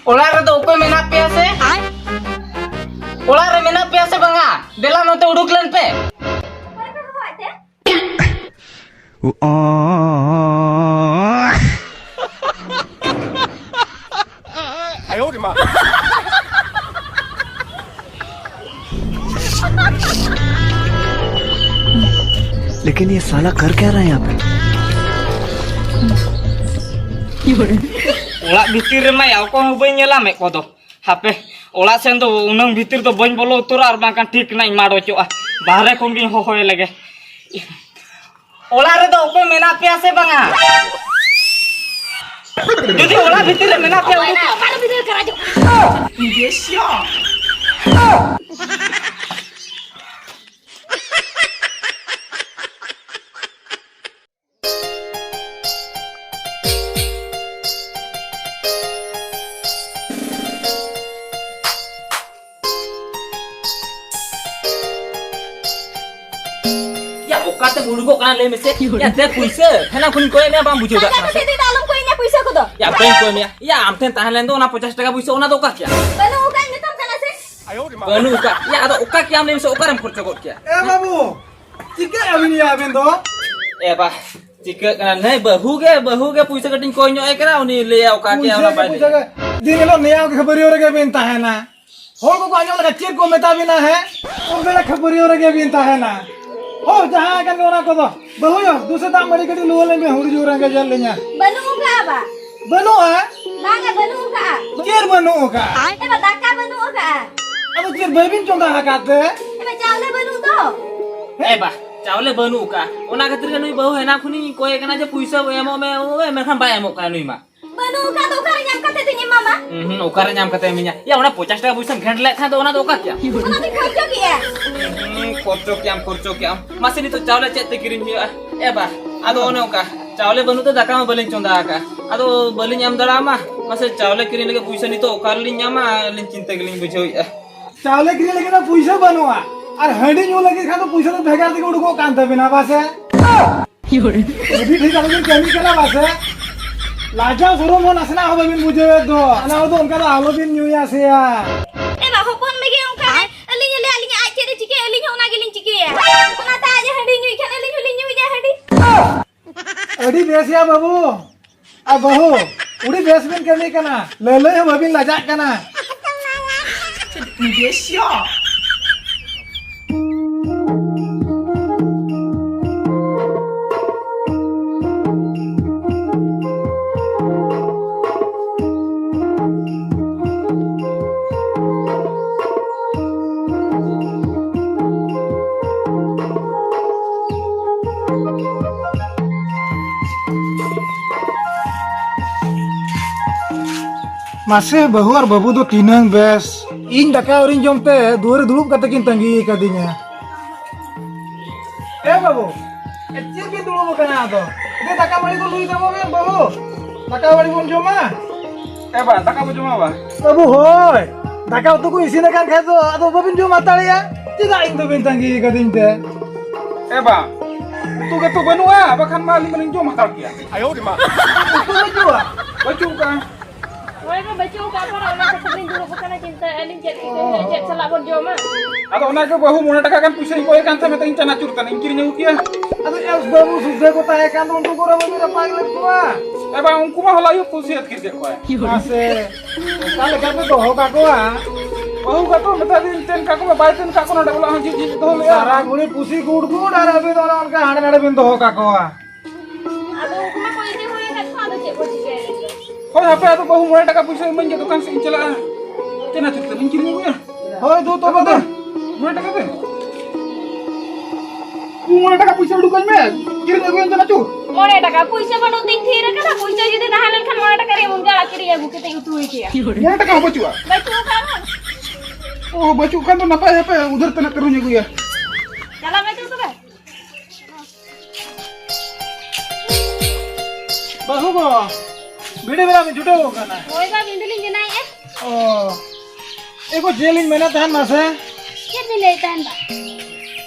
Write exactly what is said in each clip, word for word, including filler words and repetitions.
ᱚᱲᱟᱜ ᱨᱮᱫᱚ ᱚᱠᱚᱭ ᱢᱮᱱᱟᱜ ᱯᱮᱭᱟ ᱥᱮ? ᱚᱲᱟᱜ ᱨᱮ ᱢᱮᱱᱟᱜ ᱯᱮᱭᱟ ᱥᱮ ᱵᱟᱝᱟ? ᱫᱮᱞᱟ ᱱᱚᱛᱮ ᱩᱰᱩᱠ ᱞᱮᱱ ᱯᱮ᱾ लेकिन ये साला कर क्या रहा है यहाँ पे? ᱚᱲᱟᱜ ᱵᱷᱤᱛᱤᱨ ᱨᱮᱢᱟ ᱭᱟ ᱚᱠᱚᱭ ᱦᱚᱸ ᱵᱟᱹᱧ ᱧᱮᱞᱟ ᱢᱮᱫ ᱠᱚᱫᱚ᱾ ᱦᱟᱯᱮ, ᱚᱲᱟᱜ ᱥᱮᱱ ᱫᱚ ᱩᱱᱟᱹᱝ ᱵᱷᱤᱛᱤᱨ ᱫᱚ ᱵᱟᱹᱧ ᱵᱚᱞᱚ ᱩᱛᱟᱹᱨᱟ, ᱟᱨ ᱵᱟᱝᱠᱷᱟᱱ ᱴᱷᱤᱠ ᱱᱟᱜ ᱤᱧ ᱢᱟᱲᱚᱪᱚᱜᱼᱟ᱾ ᱵᱟᱦᱨᱮ ᱠᱷᱚᱱ ᱜᱤᱧ ᱦᱚᱦᱚᱭ ᱞᱮᱜᱮ᱾ ᱚᱲᱟᱜ ᱨᱮᱫᱚ ᱚᱠᱚᱭ ᱢᱮᱱᱟᱜ ᱯᱮᱭᱟ ᱥᱮ ᱵᱟᱝᱟ? ᱡᱩᱫᱤ ᱚᱲᱟᱜ ᱵᱷᱤᱛᱤᱨ ᱨᱮ ᱢᱮᱱᱟᱜ ᱯᱮᱭᱟ, ᱩᱰᱩᱠ᱾ ᱭᱟ, ᱚᱠᱟᱛᱮᱢ ᱩᱰᱩᱠᱚᱜ ᱠᱟᱱᱟ ᱞᱟᱹᱭ ᱢᱮᱥᱮ? ᱭᱟ, ᱫᱮ ᱯᱩᱭᱥᱟᱹ, ᱦᱟᱱᱟ ᱠᱷᱚᱱᱤᱧ ᱠᱚᱭᱮᱜ ᱢᱮᱭᱟ, ᱵᱟᱢ ᱵᱩᱡᱷᱟᱹᱣ ᱫᱟᱲᱮᱭᱟᱜ ᱠᱟᱱᱟ ᱥᱮ? ᱫᱤᱫᱤ ᱫᱚ ᱟᱞᱚᱢ ᱠᱚᱭ ᱤᱧᱟ ᱯᱩᱭᱥᱟᱹ ᱠᱚᱫᱚ᱾ ᱭᱟ, ᱵᱟᱹᱧ ᱠᱚᱭ ᱢᱮᱭᱟ᱾ ᱭᱟ, ᱟᱢ ᱴᱷᱮᱱ ᱛᱟᱦᱮᱸ ᱞᱮᱱ ᱫᱚ ᱚᱱᱟ ᱯᱚᱧᱪᱟᱥ ᱴᱟᱠᱟ ᱯᱩᱭᱥᱟᱹ, ᱚᱱᱟ ᱫᱚ ᱚᱠᱟ ᱠᱮᱭᱟ? ᱵᱟᱹᱱᱩᱜ ᱟᱠᱟᱫ ᱢᱮᱛᱟᱢ ᱠᱟᱱᱟ ᱥᱮ᱾ ᱵᱟᱹᱱᱩᱜ ᱟᱠᱟᱫ᱾ ᱭᱟ, ᱟᱫᱚ ᱚᱠᱟ ᱠᱮᱭᱟᱢ ᱞᱟᱹᱭ ᱢᱮᱥᱮ, ᱚᱠᱟᱨᱮᱢ ᱠᱷᱚᱨᱪᱚ ᱜᱚᱫ ᱠᱮᱭᱟ? ᱮ ᱵᱟᱹᱵᱩ, ᱪᱤᱠᱟᱹ ᱟᱹᱵᱤᱱ ᱭᱟ ᱟᱵᱮᱱ ᱫᱚ? ᱮ ᱵᱟ, ᱪᱤᱠᱟᱹᱜ ᱠᱟᱱᱟ? ᱱᱟᱹᱭ ᱵᱟᱹᱦᱩ ᱜᱮ, ᱵᱟᱹᱦᱩ ᱜᱮ ᱯᱩᱭᱥᱟᱹ ᱠᱟᱹᱴᱤᱡ ᱠᱚᱭ ᱧᱚᱜ ᱟᱭ ᱠᱟᱱᱟ, ᱩᱱᱤ ᱞᱟᱹᱭᱟ ᱚᱠᱟ ᱠᱮᱭᱟ ᱯᱩᱭᱥᱟᱹ ᱚᱱᱟ ᱜᱮ, ᱵᱟᱭ ᱯᱩᱭᱥᱟᱹ ᱞᱟᱹᱭᱟ᱾ ᱜᱮ᱾ ᱫᱤᱱ ᱦᱤᱞᱳᱜ ᱱᱮᱭᱟᱣ ᱜᱮ ᱠᱷᱟᱹᱯᱟᱹᱨᱤᱭᱟᱹᱣ ᱨᱮᱜᱮ ᱵᱤᱱ ᱛᱟᱦᱮᱱᱟ᱾ ᱦᱚᱲ ᱠᱚᱠᱚ ᱟᱸᱡᱚᱢ ᱞᱮᱠᱷᱟᱱ ᱪᱮᱫ ᱠᱚ ᱢᱮᱛᱟ ᱵᱤᱱᱟ, ᱦᱮᱸ? ᱩᱱ ᱵᱮᱲᱟ ᱠᱷᱟᱹᱯᱟᱹᱨᱤᱭᱟᱹᱣ ᱨᱮᱜᱮ ᱵᱤᱱ ᱛᱟᱦᱮᱱᱟ᱾ ᱦᱳᱭ, ᱡᱟᱦᱟᱸ ᱠᱟᱱ ᱜᱮ ᱚᱱᱟ ᱠᱚᱫᱚ᱾ ᱵᱟᱹᱦᱩ ᱭᱳ, ᱫᱩ ᱥᱮᱛᱟᱜ ᱢᱟᱹᱲᱤ ᱠᱟᱹᱴᱤᱡ ᱞᱩᱣᱟᱹ ᱞᱮ ᱢᱮ, ᱦᱩᱲᱩ ᱡᱩ ᱨᱮᱸᱜᱮᱡ ᱞᱮ ᱧᱟ᱾ ᱵᱟᱹᱱᱩᱜ ᱟᱠᱟᱫᱼᱟ ᱵᱟ᱾ ᱵᱟᱹᱱᱩᱜᱼᱟ? ᱵᱟᱝᱟ, ᱵᱟᱹᱱᱩᱜ ᱟᱠᱟᱫᱼᱟ᱾ ᱪᱮᱫ ᱵᱟᱹᱱᱩᱜ ᱟᱠᱟᱫᱼᱟ? ᱮ ᱵᱟ, ᱫᱟᱠᱟ ᱵᱟᱹᱱᱩᱜ ᱟᱠᱟᱫᱼᱟ᱾ ᱟᱫᱚ ᱪᱮᱫ ᱵᱟᱹᱵᱤᱱ ᱪᱚᱸᱫᱟ ᱟᱠᱟᱫ ᱛᱮ? ᱮ ᱵᱟ, ᱪᱟᱣᱞᱮ ᱵᱟᱹᱱᱩᱜ ᱫᱚ᱾ ᱮ ᱵᱟ, ᱪᱟᱣᱞᱮ ᱵᱟᱹᱱᱩᱜ ᱟᱠᱟᱫᱼᱟ᱾ ᱚᱱᱟ ᱠᱷᱟᱹᱛᱤᱨ ᱜᱮ ᱱᱩᱭ ᱵᱟᱹᱦᱩ ᱦᱮᱱᱟ ᱠᱷᱚᱱᱤᱧ ᱠᱚᱭᱮ ᱠᱟᱱᱟ ᱡᱮ ᱯᱩᱭᱥᱟᱹ ᱮᱢᱚᱜ ᱢᱮ, ᱮᱢᱚᱜ ᱢᱮ, ᱢᱮᱱᱠᱷᱟᱱ ᱵᱟᱭ ᱮᱢᱚᱜ ᱠᱟᱱᱟ ᱱᱩᱭ ᱢᱟ᱾ ᱵᱟᱹᱱᱩᱜ ᱟᱠᱟᱫ ᱫᱚ ᱚᱠᱟᱨᱮ ᱧᱟᱢ ᱠᱟᱛᱮ ᱫᱚᱧ ᱮᱢᱟᱢᱟ? ᱦᱩᱸ, ᱦᱩᱸ, ᱚᱠᱟᱨᱮ ᱧᱟᱢ ᱠᱟᱛᱮ ᱮᱢᱤᱧᱟ? ᱭᱟ, ᱚᱱᱟ ᱯᱚᱧᱪᱟᱥ ᱴᱟᱠᱟ ᱯᱩᱭᱥᱟᱹᱢ ᱜᱷᱮᱸᱴ ᱞᱮᱫ ᱛᱟᱦᱮᱸ ᱫᱚ, ᱚᱱᱟ ᱫᱚ ᱚᱠᱟ ᱠᱮᱭᱟ? ᱚᱱᱟ ᱫᱚᱧ ᱠᱷᱚᱨᱪᱚ ᱠᱮᱜᱼᱟ᱾ ᱦᱩᱸ, ᱠᱷᱚᱨᱪᱚ ᱠᱮᱜᱼᱟᱢ, ᱠᱷᱚᱨᱪᱚ ᱠᱮᱜᱼᱟᱢ᱾ ᱢᱟᱥᱮ, ᱱᱤᱛᱚᱜ ᱪᱟᱣᱞᱮ ᱪᱮᱫ ᱛᱮ ᱠᱤᱨᱤᱧ ᱦᱩᱭᱩᱜᱼᱟ? ᱮ ᱵᱟ, ᱟᱫᱚ ᱚᱱᱮ ᱚᱱᱠᱟ, ᱪᱟᱣᱞᱮ ᱵᱟᱹᱱᱩᱜ ᱛᱮ ᱫᱟᱠᱟ ᱢᱟ ᱵᱟᱹᱞᱤᱧ ᱪᱚᱸᱫᱟ ᱟᱠᱟᱫᱼᱟ᱾ ᱟᱫᱚ ᱵᱟᱹᱞᱤᱧ ᱮᱢ ᱫᱟᱲᱮᱭᱟᱢᱟ᱾ ᱢᱟᱥᱮ, ᱪᱟᱣᱞᱮ ᱠᱤᱨᱤᱧ ᱞᱟᱹᱜᱤᱫ ᱯᱩᱭᱥᱟᱹ ᱱᱤᱛᱚᱜ ᱚᱠᱟ ᱨᱮᱞᱤᱧ ᱧᱟᱢᱟ? ᱟᱹᱞᱤᱧ ᱪᱤᱱᱛᱟᱹ ᱜᱮᱞᱤᱧ ᱵᱩᱡᱷᱟᱹᱣᱮᱫᱼᱟ᱾ ᱪᱟᱣᱞᱮ ᱠᱤᱨᱤᱧ ᱞᱟᱹᱜᱤᱫ ᱢᱟ ᱯᱩᱭᱥᱟᱹ ᱵᱟᱹᱱᱩᱜᱼᱟ, ᱟᱨ ᱦᱟᱺᱰᱤ ᱧᱩ ᱞᱟᱹᱜᱤᱫ ᱠᱷᱟᱱ ᱫᱚ ᱯᱩᱭᱥᱟᱹ ᱫᱚ ᱵᱷᱮᱜᱟᱨ ᱛᱮᱜᱮ ᱩᱰᱩᱠᱚᱜ ᱠᱟᱱ ᱛᱟᱵᱤᱱᱟ, ᱵᱟᱥᱮ? ᱟᱹᱰᱤ ᱴᱷᱤᱠ ᱟᱞᱚᱵᱤᱱ ᱠᱟᱹᱢᱤ ᱠᱟᱱᱟ, ᱵᱟᱥᱮ? ᱞᱟᱡᱟᱣ ᱥᱚᱨᱚᱢ ᱦᱚᱸ ᱱᱟᱥᱮᱱᱟᱜ ᱦᱚᱸ ᱵᱟᱹᱵᱤᱱ ᱵᱩᱡᱷᱟᱹᱣᱮᱫ ᱫᱚ᱾ ᱚᱱᱟ ᱦᱚᱲ ᱫᱚ ᱚᱱᱠᱟ ᱫᱚ ᱟᱞᱚᱵᱤᱱ ᱧᱩᱭᱟ ᱥᱮᱭᱟ᱾ ᱮ ᱵᱟ, ᱦᱚᱯᱚᱱ ᱢᱮᱜᱮ ᱚᱱᱠᱟ᱾ ᱟᱹᱞᱤᱧ ᱞᱟᱹᱭᱟ, ᱟᱹᱞᱤᱧ ᱟᱡ ᱪᱮᱫ ᱮ ᱪᱤᱠᱟᱹᱭᱟ, ᱟᱹᱞᱤᱧ ᱦᱚᱸ ᱚᱱᱟ ᱜᱮᱞᱤᱧ ᱪᱤᱠᱟᱹᱭᱟ᱾ ᱚᱱᱟᱛᱮ ᱟᱡ ᱦᱟᱺᱰᱤ ᱧᱩᱭ ᱠᱷᱟᱱ ᱟᱹᱞᱤᱧ ᱦᱚᱸᱞᱤᱧ ᱧᱩᱭᱮᱫᱼᱟ ᱦᱟᱺᱰᱤ᱾ ᱟᱹᱰᱤ ᱵᱮᱥ ᱭᱟ ᱵᱟᱹᱵᱩ᱾ ᱟᱨ ᱵᱟᱹᱦᱩ, ᱟᱹᱰᱤ ᱵᱮᱥ ᱵᱤᱱ ᱠᱟᱹᱢᱤ ᱠᱟᱱᱟ, ᱞᱟᱹᱞᱟᱹᱭ ᱦᱚᱸ ᱵᱟᱹᱵᱤᱱ ᱞᱟᱡᱟᱜ ᱠᱟᱱᱟ᱾ ᱢᱟᱥᱮ, ᱵᱟᱹᱦᱩ ᱟᱨ ᱵᱟᱹᱵᱩ ᱫᱚ ᱛᱤᱱᱟᱹᱝ ᱵᱮᱥ᱾ ᱤᱧ ᱫᱟᱠᱟ ᱟᱹᱣᱨᱤᱧ ᱡᱚᱢ ᱛᱮ ᱫᱩᱣᱟᱹᱨ ᱨᱮ ᱫᱩᱲᱩᱵ ᱠᱟᱛᱮ ᱠᱤᱱ ᱛᱟᱺᱜᱤ ᱟᱠᱟᱫᱤᱧᱟ᱾ ᱮ ᱵᱟᱹᱵᱩ, ᱮ ᱪᱮᱫ ᱵᱤᱱ ᱫᱩᱲᱩᱵ ᱟᱠᱟᱱᱟ ᱟᱫᱚ? ᱫᱮ, ᱫᱟᱠᱟ ᱢᱟᱹᱲᱤ ᱠᱚ ᱞᱩᱭ ᱛᱟᱵᱚᱱ ᱵᱮᱱ ᱵᱟᱹᱵᱩ᱾ ᱫᱟᱠᱟ ᱢᱟᱹᱲᱤ ᱵᱚᱱ ᱡᱚᱢᱟ᱾ ᱮ ᱵᱟ, ᱫᱟᱠᱟ ᱵᱚ ᱡᱚᱢᱟ ᱵᱟ? ᱵᱟᱹᱵᱩ, ᱦᱳᱭ᱾ ᱫᱟᱠᱟ ᱩᱛᱩ ᱠᱚ ᱤᱥᱤᱱ ᱟᱠᱟᱱ ᱠᱷᱟᱡ ᱫᱚ ᱟᱫᱚ ᱵᱟᱵᱤᱱ ᱡᱚᱢ ᱦᱟᱛᱟᱲᱮᱭᱟ? ᱪᱮᱫᱟᱜ ᱤᱧ ᱫᱚᱵᱤᱱ ᱛᱟᱺᱜᱤ ᱟᱠᱟᱫᱤᱧ ᱛᱮ? ᱮ ᱵᱟ, ᱩᱛᱩ ᱜᱮᱛᱚ ᱵᱟᱹᱱᱩᱜᱼᱟ, ᱵᱟᱠᱷᱟᱱ ᱢᱟ ᱟᱹᱞᱤᱧ ᱢᱟᱞᱤᱧ ᱡᱚᱢ ᱦᱟᱛᱟᱲ ᱠᱮᱭᱟ᱾ ᱩᱛᱩ ᱵᱟᱹᱪᱩᱜᱼᱟ? ᱵᱟᱹᱪᱩᱜ ᱠᱟᱜᱼᱟ᱾ ᱦᱳᱭ ᱵᱟ, ᱵᱟᱹᱪᱩᱜ ᱠᱟᱜᱼᱟ, ᱚᱱᱟ ᱠᱷᱟᱹᱛᱤᱨ ᱞᱤᱧ ᱫᱩᱲᱩᱵ ᱟᱠᱟᱱᱟ ᱪᱤᱱᱛᱟᱹ᱾ ᱟᱹᱞᱤᱧ ᱪᱮᱫ ᱪᱮᱫ ᱥᱟᱞᱟᱜ ᱵᱚᱱ ᱡᱚᱢᱟ? ᱟᱫᱚ ᱚᱱᱟ ᱜᱮ ᱵᱟᱹᱦᱩ ᱢᱚᱬᱮ ᱴᱟᱠᱟ ᱜᱟᱱ ᱯᱩᱭᱥᱟᱹᱧ ᱠᱚᱭ ᱠᱟᱱ ᱛᱟᱦᱮᱸᱫ, ᱢᱮᱛᱟᱧ ᱪᱟᱱᱟᱪᱩᱨ ᱛᱟᱱᱟᱧ ᱠᱤᱨᱤᱧ ᱟᱹᱜᱩ ᱠᱮᱭᱟ᱾ ᱟᱫᱚ ᱮᱥ ᱵᱟᱹᱵᱩ ᱥᱩᱫᱷᱟᱹ ᱠᱚ ᱛᱟᱦᱮᱸ ᱠᱟᱱ ᱫᱚ ᱩᱱᱠᱩ ᱠᱚᱨᱮ ᱵᱟᱹᱵᱤᱱ ᱨᱟᱯᱟᱜ ᱞᱮᱫ ᱠᱚᱣᱟ? ᱮ ᱵᱟ, ᱩᱱᱠᱩ ᱢᱟ ᱦᱚᱞᱟ ᱟᱹᱭᱩᱵ ᱯᱩᱥᱤ ᱟᱹᱛᱠᱤᱨ ᱠᱮᱫ ᱠᱚᱣᱟᱭ᱾ ᱢᱟᱥᱮ, ᱚᱠᱟ ᱞᱮᱠᱟ ᱯᱮ ᱫᱚᱦᱚ ᱠᱟᱠᱚᱣᱟ? ᱵᱟᱹᱦᱩ ᱠᱟᱛᱚ ᱢᱮᱛᱟ ᱫᱤᱧ ᱛᱮᱱ ᱠᱟᱠᱚ ᱢᱮ, ᱵᱟᱭ ᱛᱮᱱ ᱠᱟᱠᱚ ᱱᱚᱰᱮ ᱚᱲᱟᱜ ᱦᱚᱸ ᱡᱷᱤᱡ ᱡᱷᱤᱡ ᱫᱚᱦᱚ ᱞᱮᱜᱼᱟ᱾ ᱥᱟᱨᱟ ᱜᱷᱩᱲᱤ ᱯᱩᱥᱤ ᱜᱩᱲ ᱜᱩᱲ ᱟᱨ ᱟᱹᱵᱤᱱ ᱫᱚ ᱚᱱᱮ ᱚᱱᱠᱟ ᱦᱟᱸᱰᱮ ᱱᱟᱰᱮ ᱵᱤᱱ ᱫᱚᱦᱚ ᱠᱟᱠᱚᱣᱟ᱾ ᱟᱫᱚ ᱩᱱᱠᱩ ᱢᱟ ᱠᱚ ᱤᱫᱤ ᱦᱩᱭ ᱟᱠᱟᱫ ᱠᱚᱣᱟ, ᱟᱫᱚ ᱪᱮᱫ ᱵᱚ ᱪᱤᱠᱟᱹᱭᱟ? ᱦᱳᱭ, ᱦᱟᱯᱮ, ᱟᱫᱚ ᱵᱟᱹᱦᱩ ᱢᱚᱬᱮ ᱴᱟᱠᱟ ᱯᱩᱭᱥᱟᱹ ᱤᱢᱟᱹᱧ ᱜᱮ, ᱫᱚᱠᱟᱱ ᱥᱮᱫ ᱤᱧ ᱪᱟᱞᱟᱜᱼᱟ᱾ ᱪᱮᱫ ᱱᱟ ᱪᱮᱫ ᱤᱧ ᱠᱤᱨᱤᱧ ᱟᱹᱜᱩᱭᱟ? ᱦᱳᱭ, ᱫᱩ ᱛᱚᱵᱮ ᱫᱚ᱾ ᱢᱚᱬᱮ ᱴᱟᱠᱟ ᱫᱮ᱾ ᱫᱩ ᱢᱚᱬᱮ ᱴᱟᱠᱟ ᱯᱩᱭᱥᱟᱹ ᱩᱰᱩᱠᱟᱹᱧ ᱢᱮ, ᱠᱤᱨᱤᱧ ᱟᱹᱜᱩᱭᱟᱹᱧ ᱪᱟᱱᱟᱪᱩᱨ᱾ ᱢᱚᱬᱮ ᱴᱟᱠᱟ ᱯᱩᱭᱥᱟᱹ ᱵᱟᱹᱱᱩᱜ ᱛᱤᱧ ᱛᱷᱤᱨ ᱟᱠᱟᱱᱟ, ᱯᱩᱭᱥᱟᱹ ᱡᱩᱫᱤ ᱛᱟᱦᱮᱸ ᱞᱮᱱᱠᱷᱟᱱ ᱢᱚᱬᱮ ᱴᱟᱠᱟ ᱨᱮᱭᱟᱜ ᱢᱩᱱᱜᱟᱹ ᱟᱲᱟᱜ ᱠᱤᱨᱤᱧ ᱟᱹᱜᱩ ᱠᱟᱛᱮ ᱩᱛᱩ ᱦᱩᱭ ᱠᱮᱭᱟ᱾ ᱢᱚᱬᱮ ᱴᱟᱠᱟ ᱦᱚᱸ ᱵᱟᱹᱪᱩᱜᱼᱟ? ᱵᱟᱹᱪᱩᱜ ᱟᱠᱟᱫᱼᱟ᱾ ᱳ, ᱵᱟᱹᱪᱩᱜ ᱠᱷᱟᱱ ᱫᱚ ᱱᱟᱯᱟᱭ, ᱦᱟᱯᱮ ᱩᱫᱷᱟᱹᱨ ᱛᱮᱱᱟᱜ ᱛᱮ ᱨᱩᱧ ᱟᱹᱜᱩᱭᱟ᱾ ᱪᱟᱞᱟᱜ ᱢᱮ ᱪᱚ ᱛᱚᱵᱮ᱾ ᱵᱟᱹᱦᱩ ᱜᱚ, ᱵᱤᱰᱤ ᱵᱮᱱᱟᱣ ᱵᱤᱱ ᱪᱷᱩᱴᱟᱹᱣ ᱠᱟᱱᱟ? ᱦᱳᱭ ᱵᱟ, ᱵᱤᱰᱤ ᱞᱤᱧ ᱵᱮᱱᱟᱣᱮᱫᱼᱟ᱾ ᱚ, ᱮ ᱜᱚ, ᱪᱮᱫ ᱞᱤᱧ ᱢᱮᱱᱮᱫ ᱛᱟᱦᱮᱱ ᱢᱟᱥᱮ? ᱪᱮᱫ ᱵᱤᱱ ᱞᱟᱹᱭᱮᱫ ᱛᱟᱦᱮᱱ ᱵᱟ?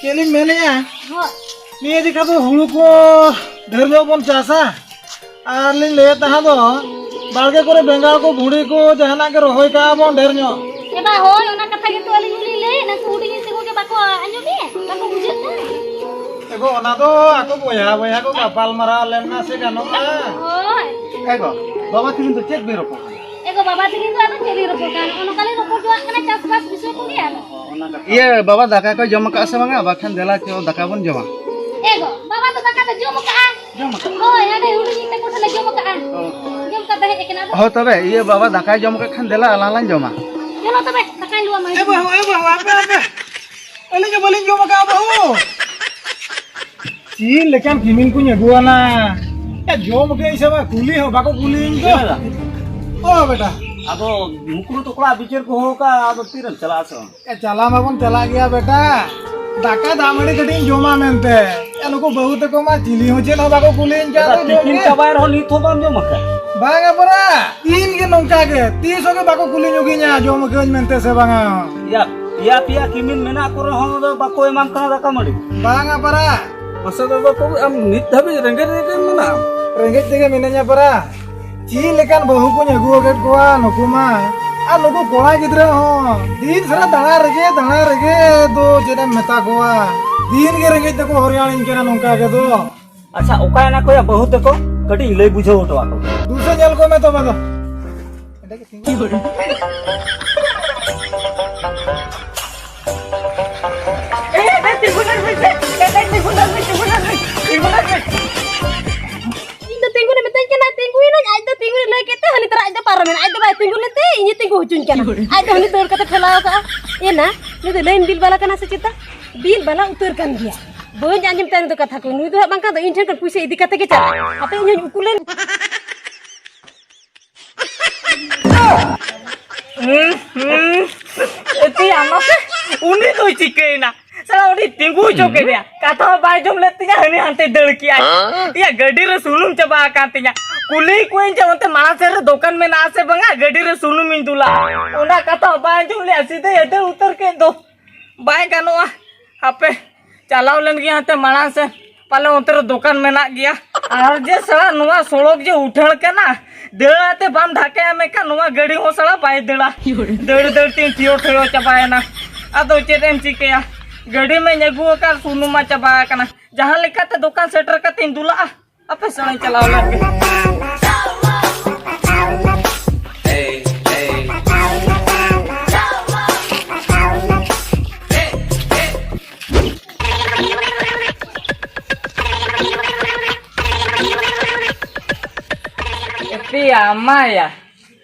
ᱪᱮᱫ ᱞᱤᱧ ᱢᱮᱱᱮᱫᱼᱟ? ᱦᱳᱭ᱾ ᱱᱤᱭᱟᱹ ᱡᱚᱠᱷᱟ ᱫᱚ ᱦᱩᱲᱩ ᱠᱚ ᱰᱷᱮᱨ ᱧᱚᱜ ᱵᱚᱱ ᱪᱟᱥᱟ᱾ ᱟᱨ ᱞᱤᱧ ᱞᱟᱹᱭᱮᱫ ᱛᱟᱦᱮᱸ ᱫᱚ, ᱵᱟᱲᱜᱮ ᱠᱚᱨᱮ ᱵᱮᱸᱜᱟᱲ ᱠᱚ, ᱵᱷᱩᱸᱰᱤ ᱠᱚ, ᱡᱟᱦᱟᱱᱟᱜ ᱜᱮ ᱨᱚᱦᱚᱭ ᱠᱟᱜᱼᱟ ᱵᱚᱱ ᱰᱷᱮᱨ ᱧᱚᱜ᱾ ᱮ ᱵᱟ, ᱦᱳᱭ, ᱚᱱᱟ ᱠᱟᱛᱷᱟ ᱜᱮᱛᱚ ᱟᱹᱞᱤᱧ ᱦᱚᱸᱞᱤᱧ ᱞᱟᱹᱭᱮᱫ, ᱱᱩᱠᱩ ᱦᱩᱰᱤᱧ ᱛᱟᱠᱚ ᱜᱮ ᱵᱟᱠᱚ ᱟᱸᱡᱚᱢᱮᱫ, ᱵᱟᱠᱚ ᱵᱩᱡᱷᱟᱹᱜ ᱠᱟᱱᱟ᱾ ᱮ ᱜᱚ, ᱚᱱᱟ ᱫᱚ ᱟᱠᱚ ᱵᱚᱭᱦᱟ ᱵᱚᱭᱦᱟ ᱠᱚ ᱜᱟᱯᱟᱞ ᱢᱟᱨᱟᱣ ᱞᱮᱱ ᱱᱟ ᱥᱮ ᱜᱟᱱᱚᱜᱼᱟ᱾ ᱦᱳᱭ᱾ ᱮ ᱜᱚ, ᱵᱟᱵᱟ ᱛᱤᱠᱤᱱ ᱫᱚ ᱪᱮᱫ ᱵᱤᱱ ᱨᱚᱯᱚᱲ ᱠᱟᱱᱟ? ᱮ ᱜᱚ, ᱵᱟᱵᱟ ᱛᱤᱠᱤᱱ ᱫᱚ ᱟᱫᱚ ᱪᱮᱫ ᱞᱤᱧ ᱨᱚᱯᱚᱲ ᱠᱟᱱᱟ, ᱱᱚᱜᱼᱚ ᱱᱚᱝᱠᱟ ᱞᱤᱧ ᱨᱚᱯᱚᱲ ᱡᱚᱝᱟᱜ ᱠᱟᱱᱟ ᱪᱟᱥᱵᱟᱥ ᱵᱤᱥᱚᱭ ᱠᱚᱜᱮ ᱟᱫᱚ᱾ ᱤᱭᱟᱹ, ᱵᱟᱵᱟ ᱫᱟᱠᱟ ᱠᱚ ᱡᱚᱢ ᱟᱠᱟᱫ ᱥᱮ ᱵᱟᱝᱟ? ᱵᱟᱠᱷᱟᱱ ᱫᱮᱞᱟ ᱪᱚ ᱫᱟᱠᱟ ᱵᱚᱱ ᱡᱚᱢᱟ᱾ ᱮ ᱜᱚ, ᱵᱟᱵᱟ ᱫᱚ ᱫᱟᱠᱟ ᱫᱚ ᱡᱚᱢ ᱟᱠᱟᱜᱼᱟ᱾ ᱡᱚᱢ ᱟᱠᱟᱫ? ᱦᱳᱭ, ᱦᱟᱸᱰᱮ ᱦᱩᱰᱤᱧᱤᱡ ᱛᱟᱠᱚ ᱴᱷᱮᱱ ᱞᱮ ᱡᱚᱢ ᱟᱠᱟᱜᱼᱟ᱾ ᱚ᱾ ᱡᱚᱢ ᱠᱟᱛᱮ ᱦᱮᱡ ᱟᱠᱟᱱᱟ ᱟᱫᱚ᱾ ᱦᱳᱭ ᱛᱚᱵᱮ, ᱤᱭᱟᱹ, ᱵᱟᱵᱟ ᱫᱟᱠᱟᱭ ᱡᱚᱢ ᱟᱠᱟᱫ ᱠᱷᱟᱱ ᱫᱮᱞᱟ ᱟᱞᱟᱝ ᱞᱟᱝ ᱡᱚᱢᱟ᱾ ᱪᱚᱞᱚ ᱛᱚᱵᱮ, ᱫᱟᱠᱟᱧ ᱞᱩᱣᱟ ᱢᱟ᱾ ᱮ ᱵᱟᱹᱦᱩ, ᱮ ᱵᱟᱹᱦᱩ, ᱟᱯᱮ, ᱟᱯᱮ᱾ ᱟᱹᱞᱤᱧ ᱦᱚᱸ ᱵᱟᱹᱞᱤᱧ ᱡᱚᱢ ᱟᱠᱟᱫᱼᱟ ᱵᱟᱹᱦᱩ᱾ ᱪᱮᱫ ᱞᱮᱠᱟᱱ ᱠᱤᱢᱤᱱ ᱠᱚᱧ ᱟᱹᱜᱩᱣᱟᱱᱟ᱾ ᱮ, ᱡᱚᱢ ᱠᱟᱹᱫᱟᱹᱧ ᱥᱮ ᱵᱟᱝ ᱠᱩᱞᱤ ᱦᱚᱸ ᱵᱟᱠᱚ ᱠᱩᱞᱤᱭᱤᱧ ᱠᱟᱱᱟ᱾ ᱪᱮᱫ ᱫᱟᱫᱟ? ᱚ ᱵᱮᱴᱟ᱾ ᱟᱫᱚ ᱢᱩᱠᱩᱨ ᱛᱚ ᱠᱚᱲᱟ ᱵᱤᱪᱟᱹᱨ ᱠᱚ ᱦᱚᱦᱚ ᱠᱟᱜᱼᱟ, ᱟᱫᱚ ᱛᱤᱨᱮᱢ ᱪᱟᱞᱟᱜᱼᱟ ᱥᱮ ᱵᱟᱝ? ᱮ, ᱪᱟᱞᱟᱣ ᱢᱟᱵᱚᱱ ᱪᱟᱞᱟᱜ ᱜᱮᱭᱟ ᱵᱮᱴᱟ, ᱫᱟᱠᱟ ᱫᱟᱜ ᱢᱟᱹᱰᱤ ᱠᱟᱹᱴᱤᱡ ᱤᱧ ᱡᱚᱢᱟ ᱢᱮᱱᱛᱮ᱾ ᱮ, ᱱᱩᱠᱩ ᱵᱟᱹᱦᱩ ᱛᱟᱠᱚ ᱢᱟ ᱪᱤᱞᱤ ᱦᱚᱸ ᱪᱮᱫ ᱦᱚᱸ ᱵᱟᱠᱚ ᱠᱩᱞᱤᱭᱤᱧ ᱠᱟᱱᱟ, ᱫᱟᱫᱟ, ᱡᱚᱢ ᱛᱤᱠᱤᱱ ᱜᱮ᱾ ᱪᱟᱵᱟᱭᱮᱱ ᱨᱮᱦᱚᱸ ᱱᱤᱛ ᱦᱚᱸ ᱵᱟᱢ ᱡᱚᱢ ᱟᱠᱟᱫ? ᱵᱟᱝᱟ ᱯᱟᱨᱟ, ᱫᱤᱱ ᱜᱮ ᱱᱚᱝᱠᱟ ᱜᱮ, ᱛᱤᱥ ᱦᱚᱸ ᱜᱮ ᱵᱟᱠᱚ ᱠᱩᱞᱤ ᱧᱚᱜᱤᱧᱟ ᱡᱚᱢ ᱟᱠᱟᱫᱟᱹᱧ ᱢᱮᱱᱛᱮ ᱥᱮ ᱵᱟᱝᱟ᱾ ᱭᱟ, ᱯᱮᱭᱟ ᱯᱮᱭᱟ ᱠᱤᱢᱤᱱ ᱢᱮᱱᱟᱜ ᱠᱚ ᱨᱮᱦᱚᱸ ᱫᱚ ᱵᱟᱠᱚ ᱮᱢᱟᱢ ᱠᱟᱱᱟ ᱫᱟᱠᱟ ᱢᱟᱹᱰᱤ᱾ ᱵᱟᱝᱟ ᱯᱟᱨᱟ᱾ ᱢᱟᱥᱮ ᱫᱟᱫᱟ, ᱛᱚᱵᱮ ᱟᱢ ᱱᱤᱛ ᱫᱷᱟᱹᱵᱤᱡ ᱨᱮᱸᱜᱮᱡ ᱨᱮᱜᱮ ᱢᱮᱱᱟᱜᱼᱟ? ᱨᱮᱸᱜᱮᱡ ᱛᱮᱜᱮ ᱢᱤᱱᱟᱹᱧᱟ ᱯᱟᱨᱟ᱾ ᱪᱮᱫ ᱞᱮᱠᱟᱱ ᱵᱟᱹᱦᱩ ᱠᱚᱧ ᱟᱹᱜᱩ ᱟᱠᱟᱫ ᱠᱚᱣᱟ ᱱᱩᱠᱩ ᱢᱟ᱾ ᱟᱨ ᱱᱩᱠᱩ ᱠᱚᱲᱟ ᱜᱤᱫᱽᱨᱟᱹ ᱦᱚᱸ ᱫᱤᱱ ᱥᱟᱨᱟ ᱫᱟᱬᱟ ᱨᱮᱜᱮ, ᱫᱟᱬᱟ ᱨᱮᱜᱮ ᱫᱚ ᱪᱮᱫ ᱮᱢ ᱢᱮᱛᱟ ᱠᱚᱣᱟ᱾ ᱫᱤᱱ ᱜᱮ ᱨᱮᱸᱜᱮᱡ ᱛᱮᱠᱚ ᱦᱚᱨᱭᱟᱲᱤᱧ ᱠᱟᱱᱟ ᱱᱚᱝᱠᱟ ᱜᱮ ᱫᱚ᱾ ᱟᱪᱪᱷᱟ, ᱚᱠᱟᱭᱮᱱᱟ ᱠᱚᱭᱟ ᱵᱟᱹᱦᱩ ᱛᱟᱠᱚ? ᱠᱟᱹᱴᱤᱡ ᱞᱟᱹᱭ ᱵᱩᱡᱷᱟᱹᱣ ᱦᱚᱴᱚ ᱟᱠᱚ᱾ ᱫᱩᱥᱮ ᱧᱮᱞ ᱠᱚᱢᱮ ᱛᱚᱵᱮ ᱫᱚ᱾ ᱮ, ᱮ, ᱛᱤᱸᱜᱩ ᱞᱮᱱ ᱢᱮ, ᱛᱤᱸᱜᱩ ᱞᱮᱱ ᱢᱮ, ᱛᱤᱸᱜᱩ ᱞᱮᱱ ᱢᱮ, ᱛᱤᱸᱜᱩ ᱞᱮᱱ ᱢᱮ᱾ ᱤᱧ ᱫᱚ ᱛᱤᱸᱜᱩ ᱨᱮ ᱢᱮᱛᱟᱹᱧ ᱠᱟᱱᱟ, ᱛᱤᱸᱜᱩᱭᱮᱱᱟᱹᱧ, ᱟᱡ ᱫᱚ ᱛᱤᱸᱜᱩ ᱨᱮ ᱞᱟᱹᱭ ᱠᱮᱫ ᱛᱮ ᱦᱟᱹᱱᱤ ᱛᱚᱨᱟ ᱟᱡ ᱫᱚ ᱯᱟᱨᱚᱢᱮᱱᱟ᱾ ᱟᱡ ᱫᱚ ᱵᱟᱭ ᱛᱤᱸᱜᱩ ᱞᱮᱱ ᱛᱮ ᱤᱧᱮ ᱛᱤᱸᱜᱩ ᱦᱚᱪᱚᱧ ᱠᱟᱱᱟ᱾ ᱟᱡ ᱫᱚ ᱦᱟᱹᱱᱤ ᱫᱟᱹᱲ ᱠᱟᱛᱮ ᱴᱷᱮᱞᱟᱣ ᱠᱟᱜᱼᱟ᱾ ᱮᱱᱟ, ᱱᱩᱭ ᱫᱚ ᱞᱟᱭᱤᱱ ᱵᱤᱞ ᱵᱟᱞᱟ ᱠᱟᱱᱟ ᱥᱮ ᱪᱮᱛᱟ? ᱵᱤᱞ ᱵᱟᱞᱟ ᱩᱛᱟᱹᱨ ᱠᱟᱱ ᱜᱮᱭᱟ᱾ ᱵᱟᱹᱧ ᱟᱸᱡᱚᱢ ᱛᱟᱭᱟ ᱱᱩᱭ ᱫᱚ ᱠᱟᱛᱷᱟ ᱠᱚ᱾ ᱱᱩᱭ ᱫᱚ ᱦᱟᱸᱜ ᱵᱟᱝᱠᱷᱟᱱ ᱫᱚ ᱤᱧ ᱴᱷᱮᱱ ᱠᱷᱚᱱ ᱯᱩᱭᱥᱟᱹ ᱤᱫᱤ ᱠᱟᱛᱮ ᱜᱮ ᱪᱟᱞᱟᱜᱼᱟ᱾ ᱦᱟᱯᱮ ᱤᱧ ᱦᱚᱸᱧ ᱩᱠᱩ ᱞᱮᱱ᱾ ᱦᱩᱸ, ᱦᱩᱸ᱾ ᱮᱛᱤ, ᱟᱢ ᱢᱟᱥᱮ, ᱩᱱᱤ ᱫᱚᱭ ᱪᱤᱠᱟᱹᱭᱮᱱᱟ? ᱥᱟᱞᱟ, ᱩᱱᱤ ᱛᱤᱸᱜᱩ ᱦᱚᱪᱚ ᱠᱮᱫᱮᱭᱟ᱾ ᱠᱟᱛᱷᱟ ᱦᱚᱸ ᱵᱟᱭ ᱟᱸᱡᱚᱢ ᱞᱮᱫ ᱛᱤᱧᱟ, ᱦᱟᱹᱱᱤ ᱦᱟᱱᱛᱮ ᱫᱟᱹᱲ ᱠᱮᱜᱼᱟᱭ᱾ ᱤᱭᱟᱹ, ᱜᱟᱹᱰᱤ ᱨᱮ ᱥᱩᱱᱩᱢ ᱪᱟᱵᱟ ᱟᱠᱟᱱ ᱛᱤᱧᱟ᱾ ᱠᱩᱞᱤ ᱠᱚᱣᱟᱧ ᱡᱮ, "ᱚᱱᱛᱮ ᱢᱟᱲᱟᱝ ᱥᱮᱫ ᱨᱮ ᱫᱚᱠᱟᱱ ᱢᱮᱱᱟᱜᱼᱟ ᱥᱮ ᱵᱟᱝᱟ? ᱜᱟᱹᱰᱤ ᱨᱮ ᱥᱩᱱᱩᱢᱤᱧ ᱫᱩᱞᱟ᱾" ᱚᱱᱟ ᱠᱟᱛᱷᱟ ᱦᱚᱸ ᱵᱟᱭ ᱟᱸᱡᱚᱢ ᱞᱮᱫᱼᱟ, ᱥᱤᱫᱷᱟᱹᱭ ᱫᱟᱹᱲ ᱩᱛᱟᱹᱨ ᱠᱮᱫ ᱫᱚ᱾ ᱵᱟᱭ ᱜᱟᱱᱚᱜᱼᱟ, ᱦᱟᱯᱮ, ᱪᱟᱞᱟᱣ ᱞᱮᱱ ᱜᱮ ᱦᱟᱱᱛᱮ ᱢᱟᱲᱟᱝ ᱥᱮᱫ, ᱯᱟᱞᱮ ᱚᱱᱛᱮ ᱨᱮ ᱫᱚᱠᱟᱱ ᱢᱮᱱᱟᱜ ᱜᱮᱭᱟ᱾ ᱟᱨ ᱡᱮ ᱥᱟᱞᱟ ᱱᱚᱣᱟ ᱥᱚᱲᱚᱠ ᱡᱮ ᱩᱴᱷᱟᱹᱲ ᱠᱟᱱᱟ, ᱫᱟᱹᱲ ᱟᱛᱮ ᱵᱟᱢ ᱰᱷᱟᱠᱟᱭᱟ, ᱢᱮᱱᱠᱷᱟᱱ ᱱᱚᱣᱟ ᱜᱟᱹᱰᱤ ᱦᱚᱸ ᱥᱟᱞᱟ ᱵᱟᱭ ᱫᱟᱹᱲᱟ᱾ ᱫᱟᱹᱲ ᱫᱟᱹᱲ ᱛᱤᱧ ᱴᱷᱤᱭᱚ ᱴᱷᱚᱭᱚ ᱪᱟᱵᱟᱭᱮᱱᱟ᱾ ᱟᱫᱚ ᱪᱮᱫ ᱮᱢ ᱪᱤᱠᱟᱹᱭᱟ? ᱜᱟᱹᱰᱤ ᱢᱟᱧ ᱟᱹᱜᱩ ᱟᱠᱟᱫ, ᱥᱩᱱᱩᱢ ᱢᱟ ᱪᱟᱵᱟ ᱟᱠᱟᱱᱟ᱾ ᱡᱟᱦᱟᱸ ᱞᱮᱠᱟᱛᱮ ᱫᱚᱠᱟᱱ ᱥᱮᱴᱮᱨ ᱠᱟᱛᱮᱧ ᱫᱩᱞᱟᱜᱼᱟ᱾ ᱟᱯᱮ ᱥᱮᱫ ᱤᱧ ᱪᱟᱞᱟᱣ ᱞᱮᱱ ᱜᱮ᱾ ᱮᱛᱮᱭᱟ ᱢᱟᱭᱟ᱾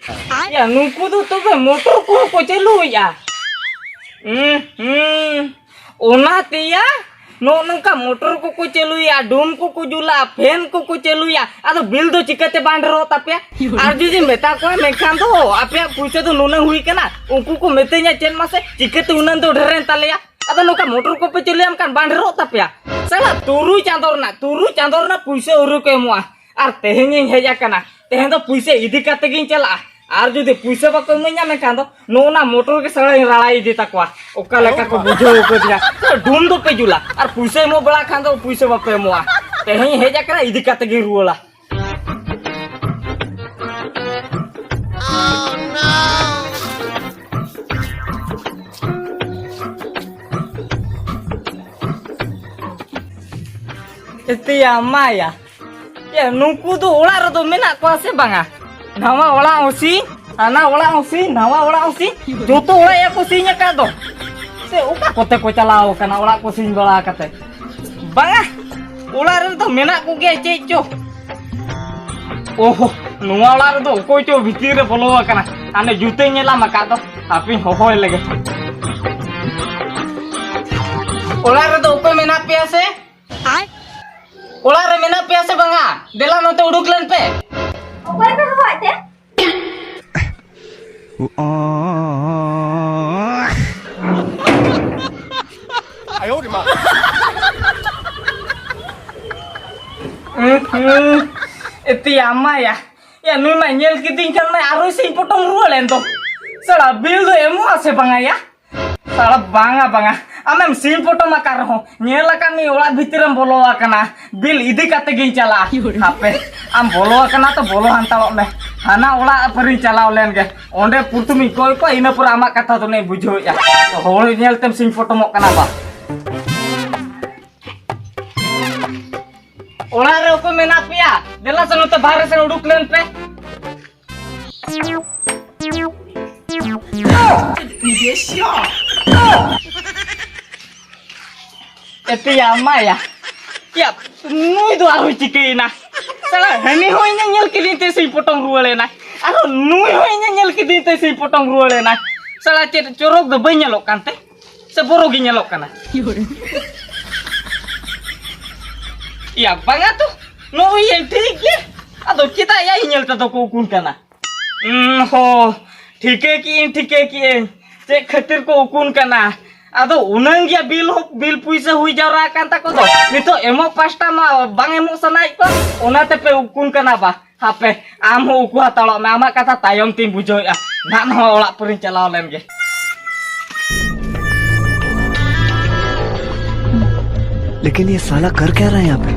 ᱭᱟ, ᱱᱩᱠᱩ ᱫᱚ ᱛᱚᱵᱮ ᱢᱚᱴᱚᱨ ᱠᱚᱦᱚᱸ ᱠᱚ ᱪᱟᱹᱞᱩᱭᱮᱫᱼᱟ᱾ ᱦᱩᱸ, ᱦᱩᱸ᱾ ᱚᱱᱟ ᱛᱮᱭᱟ ᱱᱚᱜᱼᱚ ᱱᱚᱝᱠᱟ ᱢᱚᱴᱚᱨ ᱠᱚᱠᱚ ᱪᱟᱹᱞᱩᱭᱟ, ᱰᱩᱢ ᱠᱚᱠᱚ ᱡᱩᱞᱟ, ᱯᱷᱮᱱ ᱠᱚᱠᱚ ᱪᱟᱹᱞᱩᱭᱟ, ᱟᱫᱚ ᱵᱤᱞ ᱫᱚ ᱪᱤᱠᱟᱹᱛᱮ ᱵᱟᱝ ᱰᱷᱮᱨᱚᱜ ᱛᱟᱯᱮᱭᱟ? ᱟᱨ ᱡᱩᱫᱤ ᱢᱮᱛᱟ ᱠᱚᱣᱟ, ᱢᱮᱱᱠᱷᱟᱱ ᱫᱚ ᱟᱯᱮᱭᱟᱜ ᱯᱩᱭᱥᱟᱹ ᱫᱚ ᱱᱩᱱᱟᱹᱝ ᱦᱩᱭ ᱠᱟᱱᱟ, ᱩᱱᱠᱩ ᱠᱚ ᱢᱤᱛᱟᱹᱧᱟ ᱪᱮᱫ ᱢᱟᱥᱮ, ᱪᱤᱠᱟᱹᱛᱮ ᱩᱱᱟᱹᱝ ᱫᱚ ᱰᱷᱮᱨᱮᱱ ᱛᱟᱞᱮᱭᱟ? ᱟᱫᱚ ᱱᱚᱝᱠᱟ ᱢᱚᱴᱚᱨ ᱠᱚᱯᱮ ᱪᱟᱹᱞᱩᱭᱟ, ᱢᱮᱱᱠᱷᱟᱱ ᱵᱟᱝ ᱰᱷᱮᱨᱚᱜ ᱛᱟᱯᱮᱭᱟ? ᱥᱟᱞᱟ ᱛᱩᱨᱩᱭ ᱪᱟᱸᱫᱚ ᱨᱮᱱᱟᱜ, ᱛᱩᱨᱩᱭ ᱪᱟᱸᱫᱚ ᱨᱮᱱᱟᱜ ᱯᱩᱭᱥᱟᱹ ᱟᱹᱣᱨᱤ ᱠᱚ ᱮᱢᱚᱜᱼᱟ, ᱟᱨ ᱛᱮᱦᱮᱧᱤᱧ ᱦᱮᱡ ᱟᱠᱟᱱᱟ, ᱛᱮᱦᱮᱧ ᱫᱚ ᱯᱩᱭᱥᱟᱹ ᱤᱫᱤ ᱠᱟᱛᱮ ᱜᱤᱧ ᱪᱟᱞᱟᱜᱼᱟ᱾ ᱟᱨ ᱡᱩᱫᱤ ᱯᱩᱭᱥᱟᱹ ᱵᱟᱠᱚ ᱤᱢᱟᱹᱧᱟ, ᱢᱮᱱᱠᱷᱟᱱ ᱫᱚ ᱱᱚᱜᱼᱚ ᱱᱟ ᱢᱚᱴᱚᱨ ᱜᱮ ᱥᱟᱞᱟᱧ ᱨᱟᱲᱟᱭ ᱤᱫᱤ ᱛᱟᱠᱚᱣᱟ᱾ ᱚᱠᱟ ᱞᱮᱠᱟ ᱠᱚ ᱵᱩᱡᱷᱟᱹᱣ ᱠᱟᱹᱫᱤᱧᱟ᱾ ᱰᱩᱢ ᱫᱚᱯᱮ ᱡᱩᱞᱟ, ᱟᱨ ᱯᱩᱭᱥᱟᱹ ᱮᱢᱚᱜ ᱵᱮᱲᱟ ᱠᱷᱟᱱ ᱫᱚ ᱯᱩᱭᱥᱟᱹ ᱵᱟᱯᱮ ᱮᱢᱚᱜᱼᱟ᱾ ᱛᱮᱦᱮᱧ ᱦᱮᱡ ᱟᱠᱟᱱᱟ, ᱤᱫᱤ ᱠᱟᱛᱮ ᱜᱮᱧ ᱨᱩᱣᱟᱹᱲᱟ᱾ ᱮᱛᱮᱭᱟ ᱢᱟᱭᱟ᱾ ᱮ, ᱱᱩᱠᱩ ᱫᱚ ᱚᱲᱟᱜ ᱨᱮᱫᱚ ᱢᱮᱱᱟᱜ ᱠᱚᱣᱟ ᱥᱮ ᱵᱟᱝᱟ? ᱱᱟᱣᱟ ᱚᱲᱟᱜ ᱦᱚᱸ ᱥᱤᱧ, ᱦᱟᱱᱟ ᱚᱲᱟᱜ ᱦᱚᱸ ᱥᱤᱧ, ᱱᱟᱣᱟ ᱚᱲᱟᱜ ᱦᱚᱸ ᱥᱤᱧ, ᱡᱚᱛᱚ ᱚᱲᱟᱜ ᱜᱮᱠᱚ ᱥᱤᱧ ᱟᱠᱟᱫ ᱫᱚ᱾ ᱥᱮ ᱚᱠᱟ ᱠᱚᱛᱮ ᱠᱚ ᱪᱟᱞᱟᱣ ᱟᱠᱟᱱᱟ ᱚᱲᱟᱜ ᱠᱚ ᱥᱤᱧ ᱵᱟᱲᱟ ᱠᱟᱛᱮ? ᱵᱟᱝᱟ, ᱚᱲᱟᱜ ᱨᱮᱫᱚ ᱢᱮᱱᱟᱜ ᱠᱚᱜᱮᱭᱟ ᱪᱮᱫ ᱪᱚ᱾ ᱳᱦᱳ, ᱱᱚᱣᱟ ᱚᱲᱟᱜ ᱨᱮᱫᱚ ᱚᱠᱚᱭ ᱪᱚ ᱵᱷᱤᱛᱤᱨ ᱨᱮ ᱵᱚᱞᱚ ᱟᱠᱟᱱᱟ᱾ ᱦᱟᱱᱮ ᱡᱩᱛᱟᱹᱧ ᱧᱮᱞᱟᱢ ᱟᱠᱟᱫ ᱫᱚ, ᱦᱟᱯᱮᱧ ᱦᱚᱦᱚᱭ ᱞᱮᱜᱮ᱾ ᱚᱲᱟᱜ ᱨᱮᱫᱚ ᱚᱠᱚᱭ ᱢᱮᱱᱟᱜ ᱯᱮᱭᱟ ᱥᱮ? ᱚᱲᱟᱜ ᱨᱮ ᱢᱮᱱᱟᱜ ᱯᱮᱭᱟ ᱥᱮ ᱵᱟᱝᱟ? ᱫᱮᱞᱟ ᱱᱚᱛᱮ ᱩᱰᱩᱠ ᱞᱮᱱ ᱯᱮ᱾ ᱚᱠᱚᱭ ᱯᱮ ᱦᱚᱦᱚᱣᱟᱫ ᱛᱮ? ᱮᱛᱮᱭᱟ ᱢᱟᱭᱟ, ᱭᱟ, ᱱᱩᱭ ᱢᱟ ᱧᱮᱞ ᱠᱤᱫᱤᱧ ᱠᱷᱟᱱ ᱢᱟ ᱟᱨᱚᱭ ᱥᱤᱧ ᱯᱚᱴᱚᱢ ᱨᱩᱣᱟᱹᱲ ᱮᱱ ᱫᱚ᱾ ᱥᱟᱞᱟ, ᱵᱤᱞ ᱫᱚ ᱮᱢᱚᱜᱼᱟ ᱥᱮ ᱵᱟᱝᱟ ᱭᱟ? ᱥᱟᱞᱟ, ᱵᱟᱝᱟ, ᱵᱟᱝᱟ, ᱟᱢᱮᱢ ᱥᱤᱧ ᱯᱚᱴᱚᱢ ᱟᱠᱟᱱ ᱨᱮᱦᱚᱸ, ᱧᱮᱞ ᱟᱠᱟᱫ ᱢᱮ ᱚᱲᱟᱜ ᱵᱷᱤᱛᱤᱨᱮᱢ ᱵᱚᱞᱚ ᱟᱠᱟᱱᱟ, ᱵᱤᱞ ᱤᱫᱤ ᱠᱟᱛᱮ ᱜᱤᱧ ᱪᱟᱞᱟᱜᱼᱟ᱾ ᱦᱟᱯᱮ, ᱟᱢ ᱵᱚᱞᱚ ᱟᱠᱟᱱᱟ ᱛᱚ, ᱵᱚᱞᱚ ᱦᱟᱱᱛᱟᱲᱚᱜ ᱢᱮ, ᱦᱟᱱᱟ ᱚᱲᱟᱜ ᱯᱟᱹᱨᱤᱧ ᱪᱟᱞᱟᱣ ᱞᱮᱱ ᱜᱮ, ᱚᱸᱰᱮ ᱯᱨᱚᱛᱷᱚᱢᱤᱧ ᱠᱚᱭ ᱠᱚᱣᱟ, ᱤᱱᱟᱹ ᱯᱚᱨᱮ ᱟᱢᱟᱜ ᱠᱟᱛᱷᱟ ᱫᱚ ᱱᱟᱜ ᱵᱩᱡᱷᱟᱹᱣᱮᱫᱼᱟ᱾ ᱦᱚᱲ ᱧᱮᱞ ᱛᱮᱢ ᱥᱤᱧ ᱯᱚᱴᱚᱢᱚᱜ ᱠᱟᱱᱟ ᱵᱟ? ᱚᱲᱟᱜ ᱨᱮ ᱚᱠᱚᱭ ᱢᱮᱱᱟᱜ ᱯᱮᱭᱟ? ᱫᱮᱞᱟ ᱥᱮ ᱱᱚᱛᱮ ᱵᱟᱦᱨᱮ ᱥᱮᱫ ᱩᱰᱩᱠ ᱞᱮᱱ ᱯᱮ᱾ ᱮᱛᱮᱭᱟ ᱢᱟᱭᱟ, ᱭᱟ, ᱱᱩᱭ ᱫᱚ ᱟᱨᱦᱚᱸ ᱪᱤᱠᱟᱹᱭᱮᱱᱟ? ᱥᱟᱞᱟ ᱦᱟᱹᱱᱤ ᱦᱚᱸ ᱤᱧᱮ ᱧᱮᱞ ᱠᱤᱫᱤᱧ ᱛᱮ ᱥᱤᱧ ᱯᱚᱴᱚᱢ ᱨᱩᱣᱟᱹᱲ ᱮᱱᱟᱭ, ᱟᱨᱦᱚᱸ ᱱᱩᱭ ᱦᱚᱸ ᱤᱧᱮ ᱧᱮᱞ ᱠᱤᱫᱤᱧ ᱛᱮ ᱥᱤᱧ ᱯᱚᱴᱚᱢ ᱨᱩᱣᱟᱹᱲ ᱮᱱᱟᱭ᱾ ᱥᱟᱞᱟ ᱪᱮᱫ ᱪᱚᱨᱚᱠ ᱫᱚ ᱵᱟᱹᱧ ᱧᱮᱞᱚᱜ ᱠᱟᱱ ᱛᱮ? ᱥᱮ ᱵᱚᱨᱚ ᱜᱮ ᱧᱮᱞᱚᱜ ᱠᱟᱱᱟ? ᱭᱟ, ᱵᱟᱝᱟ ᱛᱚ, ᱱᱚᱜᱼᱚᱭ ᱭᱟ ᱴᱷᱤᱠ ᱜᱮ᱾ ᱟᱫᱚ ᱪᱮᱫᱟᱜ ᱭᱟ ᱤᱧ ᱧᱮᱞ ᱛᱮᱫᱚ ᱠᱚ ᱩᱠᱩᱱ ᱠᱟᱱᱟ? ᱩᱸ, ᱦᱚ, ᱴᱷᱤᱠᱟᱹ ᱠᱤᱟᱹᱧ, ᱴᱷᱤᱠᱟᱹ ᱠᱤᱟᱹᱧ, ᱪᱮᱫ ᱠᱷᱟᱹᱛᱤᱨ ᱠᱚ ᱩᱠᱩᱱ ᱠᱟᱱᱟ᱾ ᱟᱫᱚ ᱩᱱᱟᱹᱝ ᱜᱮ ᱵᱤᱞ ᱦᱚᱸ, ᱵᱤᱞ ᱯᱩᱭᱥᱟᱹ ᱦᱩᱭ ᱡᱟᱣᱨᱟ ᱟᱠᱟᱱ ᱛᱟᱠᱚ ᱫᱚ, ᱱᱤᱛᱚᱜ ᱮᱢᱚᱜ ᱯᱟᱥᱴᱟ ᱢᱟ ᱵᱟᱝ ᱮᱢᱚᱜ ᱥᱟᱱᱟᱭᱮᱫ ᱠᱚᱣᱟ, ᱚᱱᱟ ᱛᱮᱯᱮ ᱩᱠᱩᱱ ᱠᱟᱱᱟ ᱵᱟ? ᱦᱟᱯᱮ, ᱟᱢ ᱦᱚᱸ ᱩᱠᱩ ᱦᱟᱛᱟᱲᱚᱜ ᱢᱮ, ᱟᱢᱟᱜ ᱠᱟᱛᱷᱟ ᱛᱟᱭᱚᱢ ᱛᱤᱧ ᱵᱩᱡᱷᱟᱹᱣᱮᱫᱼᱟ᱾ ᱱᱟᱜ ᱦᱚᱸ ᱚᱲᱟᱜ ᱯᱩᱨᱤᱧ ᱪᱟᱞᱟᱣ ᱞᱮᱱ ᱜᱮ᱾ लेकिन ये साला कर क्या रहा है यहाँ पे?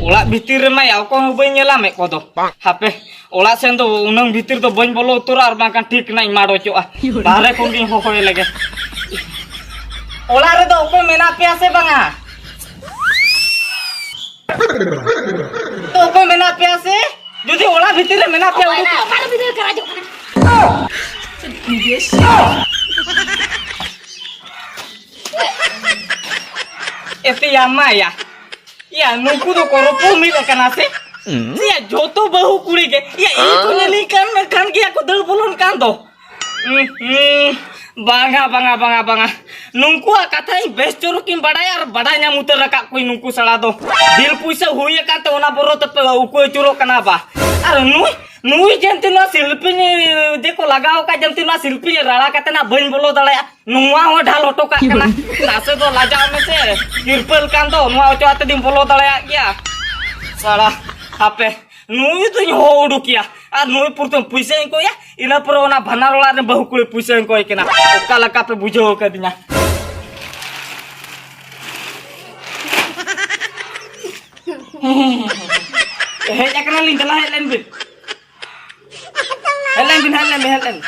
ᱚᱲᱟᱜ ᱵᱷᱤᱛᱤᱨ ᱨᱮᱢᱟ ᱭᱟ ᱚᱠᱚᱭ ᱦᱚᱸ ᱵᱟᱹᱧ ᱧᱮᱞᱟ ᱢᱮᱫ ᱠᱚᱫᱚ᱾ ᱦᱟᱯᱮ, ᱚᱲᱟᱜ ᱥᱮᱱ ᱫᱚ ᱩᱱᱟᱹᱝ ᱵᱷᱤᱛᱤᱨ ᱫᱚ ᱵᱟᱹᱧ ᱵᱚᱞᱚ ᱩᱛᱟᱹᱨᱟ, ᱟᱨ ᱵᱟᱝᱠᱷᱟᱱ ᱴᱷᱤᱠ ᱱᱟᱜ ᱤᱧ ᱢᱟᱰᱚᱪᱚᱜᱼᱟ᱾ ᱵᱟᱦᱨᱮ ᱠᱷᱚᱱ ᱜᱤᱧ ᱦᱚᱦᱚᱭ ᱞᱮᱜᱮ᱾ ᱚᱲᱟᱜ ᱨᱮᱫᱚ ᱚᱠᱚᱭ ᱢᱮᱱᱟᱜ ᱯᱮᱭᱟ ᱥᱮ ᱵᱟᱝᱟ? ᱚᱠᱚᱭ ᱢᱮᱱᱟᱜ ᱯᱮᱭᱟ ᱥᱮ? ᱡᱩᱫᱤ ᱚᱲᱟᱜ ᱵᱷᱤᱛᱤᱨ ᱨᱮ ᱢᱮᱱᱟᱜ ᱯᱮᱭᱟ, ᱩᱰᱩᱠ᱾ ᱚᱠᱟᱨᱮ ᱵᱷᱤᱛᱤᱨ ᱨᱮ ᱠᱟᱨᱟᱡᱚᱜ ᱠᱟᱱᱟ? ᱮᱛᱮᱭᱟ ᱢᱟᱭᱟ᱾ ᱭᱟ, ᱱᱩᱠᱩ ᱫᱚ ᱠᱚ ᱨᱚᱯᱚᱲ ᱢᱤᱫ ᱟᱠᱟᱱᱟ ᱥᱮ? ᱭᱟ, ᱡᱚᱛᱚ ᱵᱟᱹᱦᱩ ᱠᱩᱲᱤ ᱜᱮ, ᱭᱟ, ᱤᱧ ᱠᱚ ᱧᱮᱞᱤᱧ ᱠᱟᱱ ᱠᱷᱟᱱ ᱜᱮ ᱭᱟ ᱠᱚ ᱫᱟᱹᱲ ᱵᱚᱞᱚᱱ ᱠᱟᱱ ᱫᱚ᱾ ᱦᱩᱸ, ᱦᱩᱸ, ᱵᱟᱝᱟ, ᱵᱟᱝᱟ, ᱵᱟᱝᱟ, ᱵᱟᱝᱟ᱾ ᱱᱩᱠᱩᱣᱟᱜ ᱠᱟᱛᱷᱟ ᱤᱧ ᱵᱮᱥ ᱪᱚᱨᱚᱠ ᱤᱧ ᱵᱟᱰᱟᱭᱟ ᱟᱨ ᱵᱟᱰᱟᱭ ᱧᱟᱢ ᱩᱛᱟᱹᱨ ᱟᱠᱟᱫ ᱠᱚᱣᱟᱧ ᱱᱩᱠᱩ ᱥᱟᱲᱟ ᱫᱚ᱾ ᱵᱤᱞ ᱯᱩᱭᱥᱟᱹ ᱦᱩᱭ ᱟᱠᱟᱱ ᱛᱮ ᱚᱱᱟ ᱵᱚᱨᱚ ᱛᱮᱯᱮ ᱩᱠᱩ ᱟᱹᱪᱩᱨᱚᱜ ᱠᱟᱱᱟ ᱵᱟ? ᱟᱨ ᱱᱩᱭ, ᱱᱩᱭ ᱡᱮᱱᱛᱮ ᱱᱚᱣᱟ ᱥᱤᱞᱯᱤᱧ ᱡᱮ ᱠᱚ ᱞᱟᱜᱟᱣ ᱟᱠᱟᱫ, ᱡᱮᱱᱛᱮ ᱱᱚᱣᱟ ᱥᱤᱞᱯᱤᱧ ᱨᱟᱲᱟ ᱠᱟᱛᱮ ᱱᱟᱜ ᱵᱟᱹᱧ ᱵᱚᱞᱚ ᱫᱟᱲᱮᱭᱟᱜᱼᱟ᱾ ᱱᱚᱣᱟ ᱦᱚᱸ ᱰᱷᱟᱞ ᱦᱚᱴᱚ ᱠᱟᱜ ᱠᱟᱱᱟ᱾ ᱱᱟᱥᱮ ᱫᱚ ᱞᱟᱡᱟᱣ ᱢᱮᱥᱮ, ᱛᱤᱨᱯᱟᱹᱞ ᱠᱟᱱ ᱫᱚ, ᱱᱚᱣᱟ ᱚᱪᱚᱜ ᱟᱛᱮ ᱫᱚᱧ ᱵᱚᱞᱚ ᱫᱟᱲᱮᱭᱟᱜ ᱜᱮᱭᱟ᱾ ᱥᱟᱲᱟ, ᱦᱟᱯᱮ, ᱱᱩᱭ ᱫᱚᱧ ᱦᱚᱦᱚ ᱩᱰᱩᱠᱮᱭᱟ᱾ ᱟᱨ ᱱᱩᱭ ᱯᱨᱚᱛᱷᱚᱢ ᱯᱩᱭᱥᱟᱹᱧ ᱠᱚᱭᱟ, ᱤᱱᱟᱹ ᱯᱚᱨᱮ ᱚᱱᱟ ᱵᱷᱟᱱᱟᱨ ᱚᱲᱟᱜ ᱨᱮᱱ ᱵᱟᱹᱦᱩ ᱠᱩᱲᱤ ᱯᱩᱭᱥᱟᱹᱧ ᱠᱚᱭ ᱠᱟᱱᱟ᱾ ᱚᱠᱟ ᱞᱮᱠᱟ ᱯᱮ ᱵᱩᱡᱷᱟᱹᱣ ᱠᱟᱫᱤᱧᱟ? ᱦᱮᱡ ᱟᱠᱟᱱᱟᱞᱤᱧ, ᱫᱮᱞᱟ ᱦᱮᱡ ᱞᱮᱱ ᱵᱤᱱ᱾ ᱦᱮᱡ ᱞᱮᱱ ᱵᱤᱱ, ᱦᱮᱡ ᱞᱮᱱ ᱵᱤᱱ, ᱦᱮᱡ ᱞᱮᱱ ᱵᱤᱱ᱾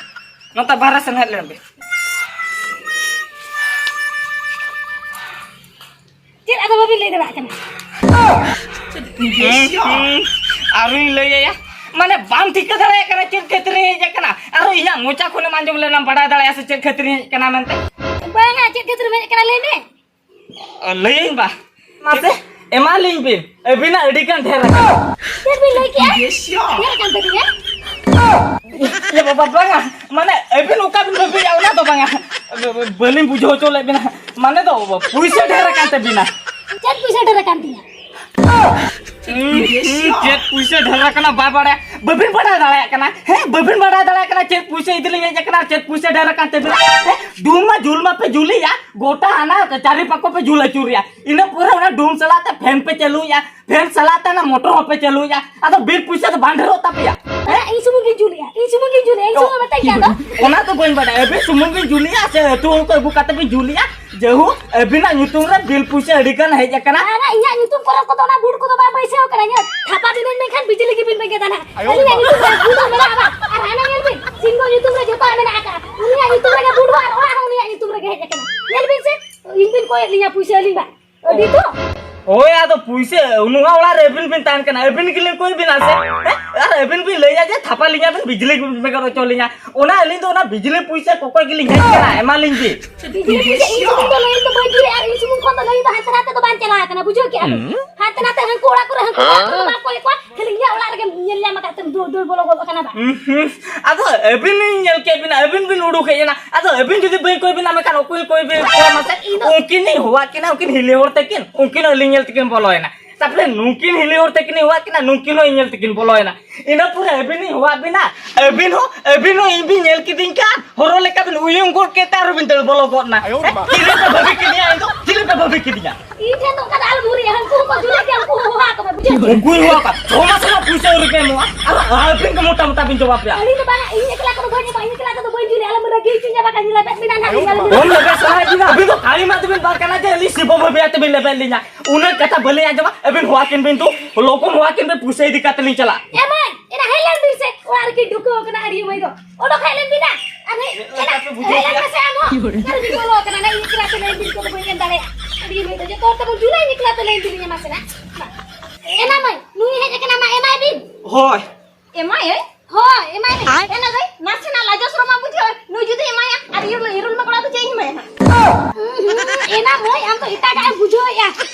ᱱᱚᱛᱮ ᱵᱟᱦᱨᱮ ᱥᱮᱱ ᱦᱮᱡ ᱞᱮᱱ ᱵᱤᱱ᱾ ᱪᱮᱫ ᱟᱫᱚ ᱵᱟᱵᱤᱱ ᱞᱟᱹᱭ ᱫᱟᱲᱮᱭᱟᱜ ᱠᱟᱱᱟ? ᱦᱩᱸ, ᱟᱨᱚᱧ ᱞᱟᱹᱭ ᱟᱭᱟ᱾ ᱢᱟᱱᱮ ᱵᱟᱢ ᱴᱷᱤᱠᱟᱹ ᱫᱟᱲᱮᱭᱟᱜ ᱠᱟᱱᱟ ᱪᱮᱫ ᱠᱷᱟᱹᱛᱤᱨ ᱤᱧ ᱦᱮᱡ ᱟᱠᱟᱱᱟ? ᱟᱨᱚ ᱤᱧᱟᱹᱜ ᱢᱚᱪᱟ ᱠᱷᱚᱱᱮᱢ ᱟᱸᱡᱚᱢ ᱞᱮᱱᱟ, ᱵᱟᱲᱟᱭ ᱫᱟᱲᱮᱭᱟᱜᱼᱟ ᱥᱮ ᱪᱮᱫ ᱠᱷᱟᱹᱛᱤᱨ ᱤᱧ ᱦᱮᱡ ᱟᱠᱟᱱᱟ ᱢᱮᱱᱛᱮ? ᱵᱟᱝᱟ, ᱪᱮᱫ ᱠᱷᱟᱹᱛᱤᱨ ᱮᱢ ᱦᱮᱡ ᱟᱠᱟᱱᱟ ᱞᱟᱹᱭ ᱢᱮ᱾ ᱞᱟᱹᱭᱟᱹᱧ ᱵᱟ, ᱢᱟᱥᱮ ᱮᱢᱟᱞᱤᱧ ᱵᱤᱱ, ᱟᱹᱵᱤᱱᱟᱜ ᱟᱹᱰᱤ ᱜᱟᱱ ᱰᱷᱮᱨ ᱟᱠᱟᱱᱟ᱾ ᱪᱮᱫ ᱵᱤᱱ ᱞᱟᱹᱭ ᱠᱮᱜᱼᱟ? ᱰᱷᱮᱨ ᱟᱠᱟᱱ ᱛᱟᱹᱵᱤᱱᱟ? ᱤᱭᱟᱹ ᱵᱟᱵᱟ, ᱵᱟᱝᱟ, ᱢᱟᱱᱮ ᱟᱹᱵᱤᱱ ᱚᱠᱟ ᱵᱤᱱ ᱵᱷᱟᱹᱵᱤᱭᱟ ᱚᱱᱟ ᱫᱚ ᱵᱟᱝᱟ, ᱵᱟᱹᱞᱤᱧ ᱵᱩᱡᱷᱟᱹᱣ ᱦᱚᱪᱚ ᱞᱮᱫ ᱵᱤᱱᱟ, ᱢᱟᱱᱮ ᱫᱚ ᱯᱩᱭᱥᱟᱹ ᱰᱷᱮᱨ ᱟᱠᱟᱱ ᱛᱟᱹᱵᱤᱱᱟ᱾ ᱪᱮᱫ ᱯᱩᱭᱥᱟᱹ ᱰᱷᱮᱨ ᱟᱠᱟᱱ ᱛᱤᱧᱟ? ᱦᱩᱸ, ᱦᱩᱸ, ᱪᱮᱫ ᱯᱩᱭᱥᱟᱹ ᱰᱷᱮᱨ ᱟᱠᱟᱱᱟ ᱵᱟᱭ ᱵᱟᱲᱟᱭᱟ, ᱵᱟᱹᱵᱤᱱ ᱵᱟᱲᱟᱭ ᱫᱟᱲᱮᱭᱟᱜ ᱠᱟᱱᱟ, ᱦᱮᱸ, ᱵᱟᱹᱵᱤᱱ ᱵᱟᱲᱟᱭ ᱫᱟᱲᱮᱭᱟᱜ ᱠᱟᱱᱟ ᱪᱮᱫ ᱯᱩᱭᱥᱟᱹ ᱤᱫᱤ ᱞᱤᱧ ᱦᱮᱡ ᱟᱠᱟᱱᱟ, ᱪᱮᱫ ᱯᱩᱭᱥᱟᱹ ᱰᱷᱮᱨ ᱟᱠᱟᱱ ᱛᱟᱹᱵᱤᱱᱟ, ᱦᱮᱸ? ᱰᱩᱢ ᱢᱟ ᱡᱩᱞ ᱢᱟᱯᱮ ᱡᱩᱞᱮᱭᱟ, ᱜᱚᱴᱟ ᱦᱟᱱᱟ ᱪᱟᱨᱤ ᱯᱟᱠᱚ ᱯᱮ ᱡᱩᱞ ᱟᱹᱪᱩᱨᱮᱭᱟ, ᱤᱱᱟᱹ ᱯᱚᱨᱮ ᱚᱱᱟ ᱰᱩᱢ ᱥᱟᱞᱟᱜ ᱛᱮ ᱯᱷᱮᱱ ᱯᱮ ᱪᱟᱹᱞᱩᱭᱟ, ᱯᱷᱮᱱ ᱥᱟᱞᱟᱜ ᱛᱮ ᱚᱱᱟ ᱢᱚᱴᱚᱨ ᱦᱚᱸᱯᱮ ᱪᱟᱹᱞᱩᱭᱟ, ᱟᱫᱚ ᱵᱤᱞ ᱯᱩᱭᱥᱟᱹ ᱫᱚ ᱵᱟᱝ ᱰᱷᱮᱨᱚᱜ ᱛᱟᱯᱮᱭᱟ? ᱦᱮᱸ, ᱤᱧ ᱥᱩᱢᱩᱝ ᱜᱤᱧ ᱡᱩᱞᱮᱜᱼᱟ, ᱤᱧ ᱥᱩᱢᱩᱝ ᱜᱤᱧ ᱡᱩᱞᱮᱜᱼᱟ, ᱤᱧ ᱥᱩᱢᱩᱝ ᱢᱮᱛᱟᱧ ᱠᱟᱱ ᱫᱚ᱾ ᱚᱱᱟ ᱫᱚ ᱵᱟᱹᱧ ᱵᱟᱰᱟᱭᱟ, ᱟᱹᱵᱤᱱ ᱥᱩᱢᱩᱝ ᱵᱤᱱ ᱡᱩᱞᱮᱜᱼᱟ ᱥᱮ ᱟᱹᱛᱩ ᱦᱚᱲ ᱠᱚ ᱟᱹᱜᱩ ᱠᱟᱛᱮ ᱵᱤᱱ ᱡᱩᱞᱮᱜᱼᱟ? ᱡᱟᱭᱦᱳᱠ, ᱟᱹᱵᱤᱱᱟᱜ ᱧᱩᱛᱩᱢ ᱨᱮ ᱵᱤᱞ ᱯᱩᱭᱥᱟᱹ ᱟᱹᱰᱤ ᱜᱟᱱ ᱦᱮᱡ ᱟᱠᱟᱱᱟ᱾ ᱟᱨ ᱤᱧᱟᱹᱜ ᱧᱩᱛᱩᱢ ᱠᱚᱨᱮ ᱠᱚᱫᱚ ᱚᱱᱟ ᱵᱩᱴ ᱠᱚᱫᱚ ᱵᱟᱝ ᱵᱟᱹᱭᱥᱟᱹᱣ ᱠᱟᱱᱟ, ᱤᱧᱟᱹᱜ ᱛᱷᱟᱯᱟ ᱵᱤᱱ ᱢᱮᱱᱠᱷᱟᱱ ᱵᱤᱡᱽᱞᱤ ᱜᱮᱵᱤᱱ ᱵᱮᱸᱜᱮᱫᱟ ᱱᱟᱦᱟᱜ᱾ ᱟᱭᱳ ᱟᱹᱞᱤᱧᱟᱜ ᱵᱟᱵᱟ᱾ ᱧᱩᱛᱩᱢ ᱨᱮ ᱵᱩᱴ ᱦᱚᱸ ᱢᱮᱱᱟᱜᱼᱟ ᱵᱟᱝ? ᱟᱨ ᱦᱟᱱᱟ ᱧᱮᱞ ᱵᱤᱱ, ᱥᱤᱝᱜᱚ ᱧᱩᱛᱩᱢ ᱨᱮ ᱡᱚᱛᱚᱣᱟᱜ ᱢᱮᱱᱟᱜ ᱟᱠᱟᱫᱼᱟ, ᱩᱱᱤᱭᱟᱜ ᱧᱩᱛᱩᱢ ᱨᱮᱜᱮ ᱵᱩᱴ ᱦᱚᱸ ᱟᱨ ᱚᱲᱟᱜ ᱦᱚᱸ ᱩᱱᱤᱭᱟᱜ ᱧᱩᱛᱩᱢ ᱨᱮᱜᱮ ᱦᱮᱡ ᱟᱠᱟᱱᱟ᱾ ᱧᱮᱞ ᱵᱤᱱ ᱥᱮ, ᱤᱧ ᱵᱤᱱ ᱠᱚᱭᱮᱫ ᱞᱤᱧᱟ ᱯᱩᱭᱥᱟᱹ ᱟᱹᱞᱤᱧ ᱵᱟᱝ? ᱟᱹᱰᱤ ᱛᱚ᱾ ᱦᱳᱭ, ᱟᱫᱚ ᱯᱩᱭᱥᱟᱹ ᱱᱚᱣᱟ ᱚᱲᱟᱜ ᱨᱮ ᱟᱹᱵᱤᱱ ᱵᱤᱱ ᱛᱟᱦᱮᱱ ᱠᱟᱱᱟ, ᱟᱹᱵᱤᱱ ᱜᱮᱞᱤᱧ ᱠᱚᱭ ᱵᱤᱱᱟ ᱥᱮ? ᱦᱮᱸ? ᱟᱨ ᱟᱹᱵᱤᱱ ᱵᱤᱱ ᱞᱟᱹᱭᱟ ᱡᱮ ᱛᱷᱟᱯᱟ ᱞᱤᱧᱟ ᱵᱤᱱ, ᱵᱤᱡᱽᱞᱤ ᱵᱤᱱ ᱵᱮᱸᱜᱮᱫ ᱦᱚᱪᱚ ᱞᱤᱧᱟ᱾ ᱚᱱᱟ ᱟᱹᱞᱤᱧ ᱫᱚ ᱚᱱᱟ ᱵᱤᱡᱽᱞᱤ ᱯᱩᱭᱥᱟᱹ ᱠᱚᱠᱚᱭ ᱜᱮᱞᱤᱧ ᱦᱮᱡ ᱠᱟᱱᱟ, ᱮᱢᱟᱞᱤᱧ ᱵᱤᱱ᱾ ᱵᱤᱡᱽᱞᱤ ᱯᱩᱭᱥᱟᱹ ᱤᱧ ᱥᱩᱢᱩᱝ ᱫᱚ ᱞᱟᱹᱭ ᱫᱚ ᱵᱟᱹᱧ ᱡᱩᱞᱮᱫᱼᱟ, ᱟᱨ ᱤᱧ ᱥᱩᱢᱩᱝ ᱠᱷᱚᱱ ᱫᱚ ᱞᱟᱹᱭ ᱫᱚ ᱦᱟᱱᱛᱮ ᱱᱟᱛᱮ ᱫᱚ ᱵᱟᱝ ᱪᱟᱞᱟᱣ ᱟᱠᱟᱱᱟ, ᱵᱩᱡᱷᱟᱹᱣ ᱠᱮᱜᱼᱟ ᱵᱤᱱ? ᱦᱩᱸ᱾ ᱦᱟᱱᱛᱮ ᱱᱟᱛᱮ ᱦᱟᱹᱱᱠᱩ ᱚᱲᱟᱜ ᱠᱚᱨᱮ ᱦᱟᱹᱱᱠᱩ ᱚᱲᱟᱜ ᱠᱚᱨᱮ ᱵᱟᱝ ᱠᱚᱭ ᱠᱚᱣᱟ, ᱠᱷᱟᱹᱞᱤ ᱤᱧᱟᱹᱜ ᱚᱲᱟᱜ ᱨᱮᱜᱮᱢ ᱧᱮᱞ ᱧᱟᱢ ᱟᱠᱟᱫ ᱛᱮᱢ ᱫᱟᱹᱲ, ᱫᱟᱹᱲ ᱵᱚᱞᱚ ᱜᱚᱫ ᱟᱠᱟᱱᱟ ᱵᱟᱝ? ᱩᱸ ᱦᱩᱸ᱾ ᱟᱫᱚ ᱟᱹᱵᱤᱱ ᱞᱤᱧ ᱧᱮᱞ ᱠᱮᱫ ᱵᱤᱱᱟ, ᱟᱹᱵᱤᱱ ᱵᱤᱱ ᱩᱰᱩᱠ ᱦᱮᱡ ᱮᱱᱟ᱾ ᱟᱫᱚ ᱟᱹᱵᱤᱱ ᱡᱩᱫᱤ ᱵᱟᱹᱧ ᱠᱚᱭ ᱵᱤᱱᱟ, ᱢᱮᱱᱠᱷᱟᱱ ᱚᱠᱚᱭ ᱠᱚᱭ ᱵᱤᱱ ᱠᱚᱣᱟ ᱢᱟᱥᱮ? ᱤᱧ ᱫᱚ ᱩᱱᱠᱤᱱ ᱞᱤᱧ ᱦᱚᱦᱚᱣᱟᱫ ᱠᱤᱱᱟ, ᱩᱱᱠᱤᱱ ᱦᱤᱞᱤ ᱦᱚᱲ ᱛᱟᱹᱠᱤᱱ, ᱩᱱᱠᱤᱱ ᱟᱹᱞᱤᱧ ᱧᱮᱞ ᱛᱮᱠᱤᱱ ᱵᱚᱞᱚᱭᱮᱱᱟ᱾ ᱛᱟᱨᱯᱚᱨᱮ ᱱᱩᱠᱤᱱ ᱦᱤᱞᱤ ᱦᱚᱲ ᱛᱟᱹᱠᱤᱱ ᱦᱚᱦᱚᱣᱟᱫ ᱠᱤᱱᱟ, ᱱᱩᱠᱤᱱ ᱦᱚᱸ ᱤᱧ ᱧᱮᱞ ᱛᱮᱠᱤᱱ ᱵᱚᱞᱚᱭᱮᱱᱟ᱾ ᱤᱱᱟᱹ ᱯᱚᱨᱮ ᱟᱹᱵᱤᱱ ᱞᱤᱧ ᱦᱚᱦᱚᱣᱟᱫ ᱵᱤᱱᱟ, ᱟᱹᱵᱤᱱ ᱦᱚᱸ, ᱟᱹᱵᱤᱱ ᱦᱚᱸ ᱤᱧ ᱵᱤᱱ ᱧᱮᱞ ᱠᱤᱫᱤᱧ ᱠᱷᱟᱱ ᱦᱚᱨᱚ ᱞᱮᱠᱟ ᱵᱤᱱ ᱩᱭᱩᱝ ᱜᱚᱫ ᱠᱮᱫ ᱛᱮ ᱟᱨᱚ ᱵᱤᱱ ᱫᱟᱹᱲ ᱵᱚᱞᱚ ᱜᱚᱫ ᱮᱱᱟ᱾ ᱟᱭᱳ ᱨᱮ ᱢᱟ᱾ ᱪᱤᱞᱤ ᱯᱮ ᱵᱷᱟᱹᱵᱤ ᱠᱤᱫᱤᱧᱟ ᱤᱧ ᱫᱚ? ᱪᱤᱞᱤ ᱯᱮ ᱵᱷᱟᱹᱵᱤ ᱠᱤᱫᱤᱧᱟ? ᱤᱧ ᱴᱷᱮᱱ ᱫᱚ ᱚᱱᱠᱟ ᱫᱚ ᱟᱞᱚᱢ ᱦᱩᱨᱤᱭᱟ, ᱦᱟᱹᱱᱠᱩ ᱦᱚᱸᱠᱚ ᱡᱩᱞᱮᱫ ᱜᱮᱭᱟ, ᱩᱱᱠᱩ ᱦᱚᱸ ᱦᱚᱦᱚ ᱟᱠᱚ ᱢᱮ, ᱵᱩᱡᱷᱟᱹᱣ? ᱩᱱᱠᱩᱧ ᱦᱚᱦᱚ ᱟᱠᱟᱫ, ᱪᱷᱚ ᱢᱟᱥ ᱨᱮᱱᱟᱜ ᱯᱩᱭᱥᱟᱹ ᱟᱹᱣᱨᱤ ᱯᱮ ᱮᱢᱚᱜᱼᱟ᱾ ᱟᱨ ᱟᱹᱵᱤᱱ ᱠᱚ ᱢᱚᱴᱟ ᱢᱚᱴᱟ ᱵᱤᱱ ᱡᱚᱵᱟᱵ ᱨᱮᱭᱟ᱾ ᱟᱹᱞᱤᱧ ᱫᱚ ᱵᱟᱝᱟ, ᱤᱧ ᱮᱠᱞᱟ ᱠᱚᱫᱚ ᱵᱟᱹᱧ ᱮᱢᱟ, ᱤᱧ ᱮᱠᱞᱟ ᱠᱚᱫᱚ ᱵᱟᱹᱧ ᱡᱩᱞᱮᱜᱼᱟ, ᱟᱞᱚᱢ ᱨᱟᱹᱜᱤ ᱦᱚᱪᱚᱧᱟ ᱵᱟᱠᱷᱟᱱ ᱤᱧ ᱞᱮᱵᱮᱫ ᱵᱤᱱᱟ ᱱᱟᱦᱟᱜ, ᱤᱧ ᱟᱞᱚᱢ ᱵᱚᱞ ᱞᱮᱵᱮᱫ ᱥᱟᱱᱟᱭᱮᱫ ᱵᱤᱱᱟ? ᱟᱹᱵᱤᱱ ᱫᱚ ᱠᱟᱹᱲᱤ ᱢᱟ ᱛᱮᱵᱤᱱ ᱵᱟᱝ ᱠᱟᱱᱟ ᱡᱮ ᱟᱹᱞᱤᱧ ᱥᱤᱵᱚ ᱵᱷᱟᱹᱵᱤ ᱟᱛᱮ ᱵᱤᱱ ᱞᱮᱵᱮᱫ ᱞᱤᱧᱟ᱾ ᱩᱱᱟᱹᱜ ᱠᱟᱛᱷᱟ ᱵᱟᱹᱞᱤᱧ ᱟᱸᱡᱚᱢᱟ᱾ ᱟᱹᱵᱤᱱ ᱦᱚᱦᱚ ᱟᱹᱠᱤᱱ ᱵᱤᱱ ᱛᱚ, ᱞᱚᱜᱚᱱ ᱦᱚᱦᱚ ᱟᱹᱠᱤᱱ ᱵᱤᱱ, ᱯᱩᱭᱥᱟᱹ ᱤᱫᱤ ᱠᱟᱛᱮ ᱞᱤᱧ ᱪᱟᱞᱟᱜ᱾ ᱮ ᱢᱟᱹᱭ, ᱮᱱᱟ ᱦᱮᱡ ᱞᱮᱱ ᱵᱤᱱ ᱥᱮ, ᱚᱲᱟᱜ ᱨᱮᱠᱤᱱ ᱰᱩᱠᱟᱹᱣ ᱠᱟᱱᱟ ᱟᱹᱰᱤ ᱢᱟᱹᱭ ᱫᱚ᱾ ᱚᱰᱚᱠ ᱦᱮᱡ ᱞᱮᱱ ᱵᱤᱱᱟ᱾ ᱟᱨ ᱦᱮᱡ, ᱮᱱᱟ, ᱦᱮᱡ ᱞᱮᱱ ᱢᱮᱥᱮ ᱟᱢ ᱦᱚᱸ᱾ ᱚᱠᱟ ᱨᱮᱵᱤᱱ ᱵᱚᱞᱚ ᱠᱟᱱᱟ? ᱱᱟ ᱤᱧ ᱮᱠᱞᱟ ᱛᱮ ᱞᱟᱹᱭᱤᱱ ᱵᱤᱞ ᱠᱚᱫᱚ ᱵᱟᱹᱧ ᱮᱢ ᱫᱟᱲᱮᱭᱟᱜᱼᱟ᱾ ᱟᱹᱰᱤ ᱢᱟᱹᱭ ᱫᱚ ᱡᱚᱛᱚ ᱦᱚᱲ ᱛᱮᱵᱚᱱ ᱡᱩᱞᱟ, ᱤᱧ ᱮᱠᱞᱟ ᱛᱮ ᱞᱟᱹᱭᱤᱱ ᱵᱤᱞ ᱤᱧ ᱮᱢᱟ ᱥᱮ ᱱᱟ? ᱵᱟ᱾ ᱮᱱᱟ ᱢᱟᱹᱭ, ᱱᱩᱭ ᱦᱮᱡ ᱟᱠᱟᱱᱟ ᱢᱟ, ᱮᱢᱟᱭ ᱵᱤᱱ᱾ ᱦᱳᱭ᱾ ᱮᱢᱟᱭᱟᱹᱧ? ᱦᱳᱭ, ᱮᱢᱟᱭ ᱢᱮ᱾ ᱟᱭ? ᱮᱱᱟ ᱫᱟᱹᱭ, ᱱᱟᱥᱮᱱᱟᱜ ᱞᱟᱡᱟᱣ ᱥᱚᱨᱚᱢ ᱢᱟ ᱵᱩᱡᱷᱟᱹᱜᱼᱟ᱾ ᱱᱩᱭ ᱡᱩᱫᱤ ᱮᱢᱟᱭᱟ ᱟᱨ ᱤᱨᱩᱞ, ᱤᱨᱩᱞ ᱢᱟ ᱠᱚᱲᱟ ᱫᱚ ᱪᱮᱫ ᱤᱧ ᱮᱢᱟᱭᱟ ᱦᱟᱸᱜ? ᱦᱩᱸ, ᱦᱩᱸ, ᱮᱱᱟ ᱢᱟᱹᱭ, ᱟᱢ ᱫᱚ ᱮᱴᱟᱜᱟᱜ ᱮᱢ ᱵᱩᱡᱷᱟᱹᱣᱮᱫᱼᱟ᱾